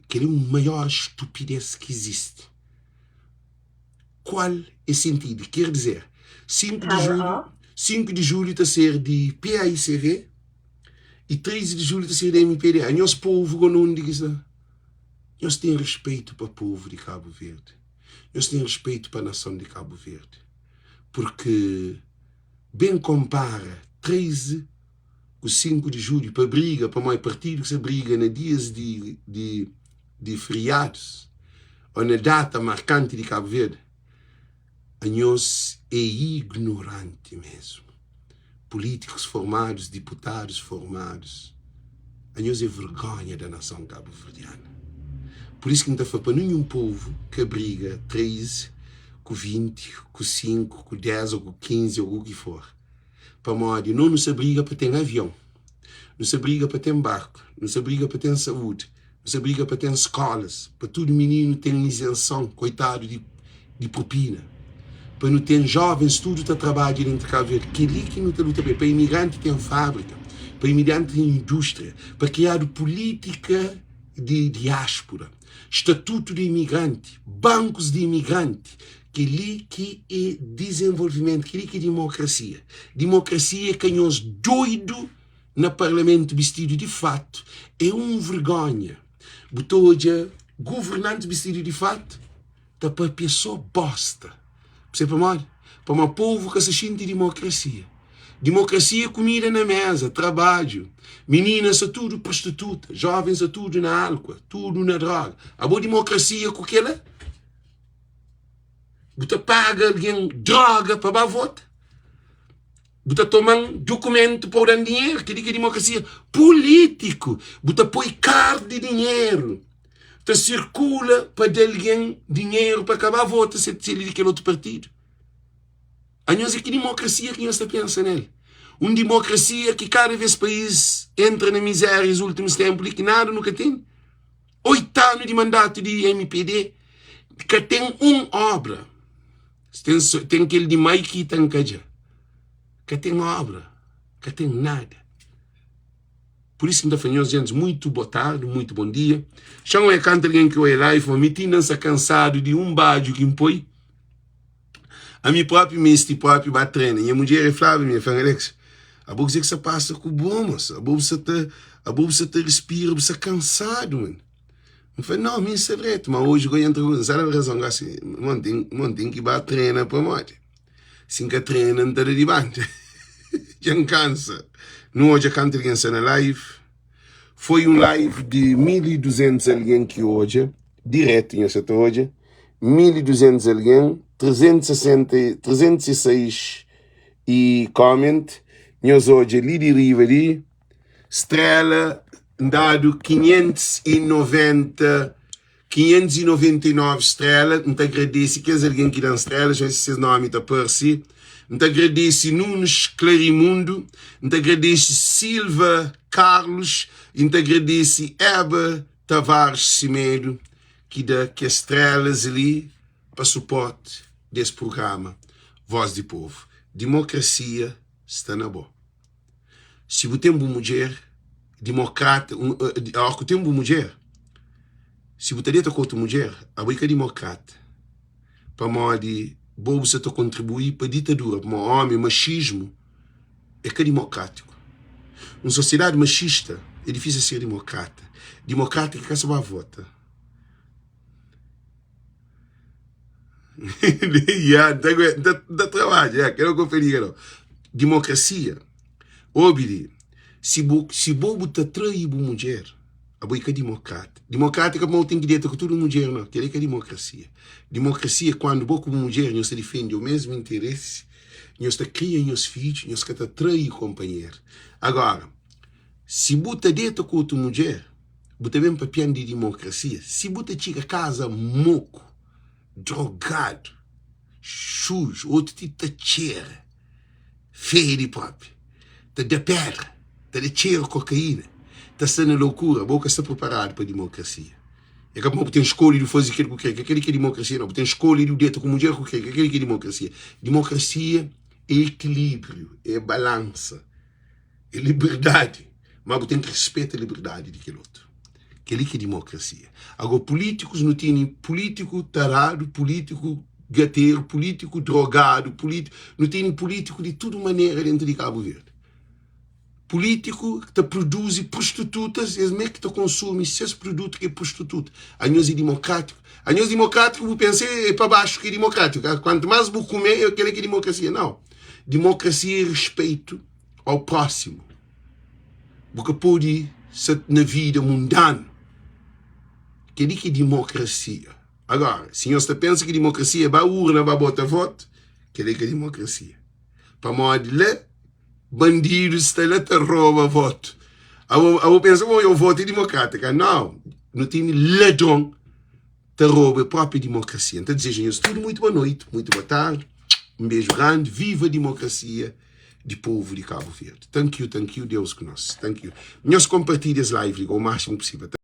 Kel é un maior stupidez ki izisti. Kual é sentidu? Ker dizer, 5 di julhu, 5 di julhu ta ser di PAICV i 13 di julhu ta ser di MPD. Anhos povu go na undi ki sta? Nhos ten respeitu pa povu di Kabu Verdi. Nhos ten respeitu pa nason di Kabu Verdi. Purki ben konpara 13 ku 5 di julhu pa briga pamodi partidu ki sa briga na dias di, di, di feriadus ô na data markanti di Kabu Verdi, anhos é ignoranti mesmu. Pulítikus formadus, diputadus formadus, anhos é vergonha da nason kabuverdiana. Pur isu ki N ta fla pa ninhun povu ka briga 13 ku 20, ku 5, ku 10 ô ku 15 ô ku ki for. Pamodi no nu sa briga pa ten avion, nu sa briga pa ten barku, nu sa briga pa ten saúdi, nu sa briga pa ten skolas, pa tudu mininu ten izenson, koitadu di di propina, pa nu ten jovens tudu ta trabadja dentru Kabu Verdi. Kel-li ki nu ta luta pa el, pa imigranti ten fábrika, pa imigranti ten indústria, pa kriadu pulítika di diáspura, statutu di imigranti, bankus di imigranti. Kel-li ki é dizenvolvimentu, kel-li ki é dimokrasia. Dimokrasia é ka nhos doidu na parlamentu bistidu di fatu, é un vergonha. Bu ta odja governantis bistidu di fatu ta papia sô bosta. Bu sabe pamodi? Pamodi povu ka sa xinti dimokrasia. Dimokrasia é kumida na meza, trabadju. Mininas sta tudu prostituta, jovens sta tudu na álkua, tudu na droga. Abo dimokrasia ku kela? Bu ta paga algen droga pa ba vota? Bu ta toma-m dukumentu pa bu da-m dinheru. Kel-li ki é dimokrasia pulítiku. Bu ta poi kar di dinheru ta sirkula pa da algen dinheru pa ka ba vota se el é di kel otu partidu. Anhos é ki dimokrasia ki nhos ta pensa nel? Un dimokrasia ki kada vez país entra na mizéria es últimus ténpu li ki nada nu ka ten. 8 anu di mandatu di mpd ka ten un obra. Ten, ten kel di mai ki ta nkadja. Ka ten obra, ka ten nada. Por isso N ta fla nhos gentis muito boa tarde, muito bom dia. Xa N oia kantu algen ki oia live ma mi ti inda N sta kansadu di un badju ki N poi. Ami propi mesti propi ba trena. Nha mudjer e flaba mi, e fla-m, Alex, abo kuzê ki sta pasa ku bo, mos? Abo bu sa ta, abo bu sa ta respira, bu sta kansadu, man. N fla, nau, mi N sta dretu, ma oji go entra ku, N sta daba razon gosi, mon, ten, mon, ten ki ba trena pamodi si N ka trena N ta da di banda. Dja N kansa. Nu odja kantu algen sta na live. Foi un live di 1200 algen ki odja, diretu nha sa ta odja, 1200 algen, 360, 306 e comment, nhos odja li di riba li, strela dadu 590 599 strela, N ta agradese kes algen ki da-m strela, xa si ses nomi ta parse. N ta agradese Nunes Clarimundo, N ta agradese Silva Carlos e N ta agradese Eba Tavares Semedo ki da kes strelas li pa suporte des prugrama Voz di Povo. Dimokrasia sta na bo. Si bu ten bu mudjer dimokrata, óras ku ten bu mudjer, si bu ta deta ku otu mudjer, abo i ka dimokrata. Pamodi bo bu sa ta kontribui pa ditadura, pamodi omi, maxismu é ka dimokratiku. Un sosiedadi maxista é difisil ser dimokrata. Dimokrata ki ka sa ba vota. Ya, nta aguenta, nta, nta trabadja, ya, kela ku fadiga nau. Dimokrasia, obi li, si bu, si bo bu ta trai bu mudjer, abo i ka dimokrata. Dimokrata ka pamodi bu ten ki deta ku tudu mudjer nau, kela i ka dimokrasia. Dimokrasia é kuandu bo ku bu mudjer nhos ta difende o mesmu interesi, nhos ta kria nhos fidju, nhos ka ta trai konpanheru. Agora, si bu ta deta ku otu mudjer, Bu ta ben papian di dimokrasia si bu ta txiga kaza moku, drogadu, suju, otu ti ta txera fedi propi, ta da pedra, ta da txeru kokaína, ta sta na lokura, bo ka sta preparadu pa dimokrasia. É ka pamodi bu ten skolha di faze kel ku kre, ka kel ki é dimokrasia nau. Bu ten skolha di deta ku mudjer ku kre, ka kel ki é dimokrasia. Dimokrasia é ekilíbriu, é balansa. É liberdadi, ma bu ten ki rispeta liberdadi di kel otu. Kel-li ki é dimokrasia. Agora, pulítikus, nu tene pulítiku taradu, pulítiku gateru, pulítiku drogadu, pulítiku, nu tene pulítiku di tudu manera dentu di Kabu Verdi. Pulítiku ki ta produzi prostitutas, es mê ki ta konsumi ses produtu ki é prostituta. Anhos é dimokrátiku? Anhos dimokrátiku bu pensa é pa baxu ki é dimokrátiku. Kuantu más bu kume, é kel-li ki é dimokrasia. Nau. Dimokrasia é rispeitu. ao próximo. Bu ka pode sa na vida mundanu. Kel-li ki é dimokrasia. Agora, si nhos ta pensa ki dimokrasia é ba urna ba bota votu, kel-li ka dimokrasia. Pamodi la bandidus sta la ta roba votu. Abo, abo pensa, bom, eu voto é dimokrátika. Não, nu tene ladron ta roba própria dimokrasia. N ta dizeja nhos tudu muito boa noite, muito boa tarde, um beijo grande, viva a dimokrasia di povo di Cabo Verde. Thank you, thank you, Deus ku nos. Thank you. Nhos compartilha es live li o máximo possível.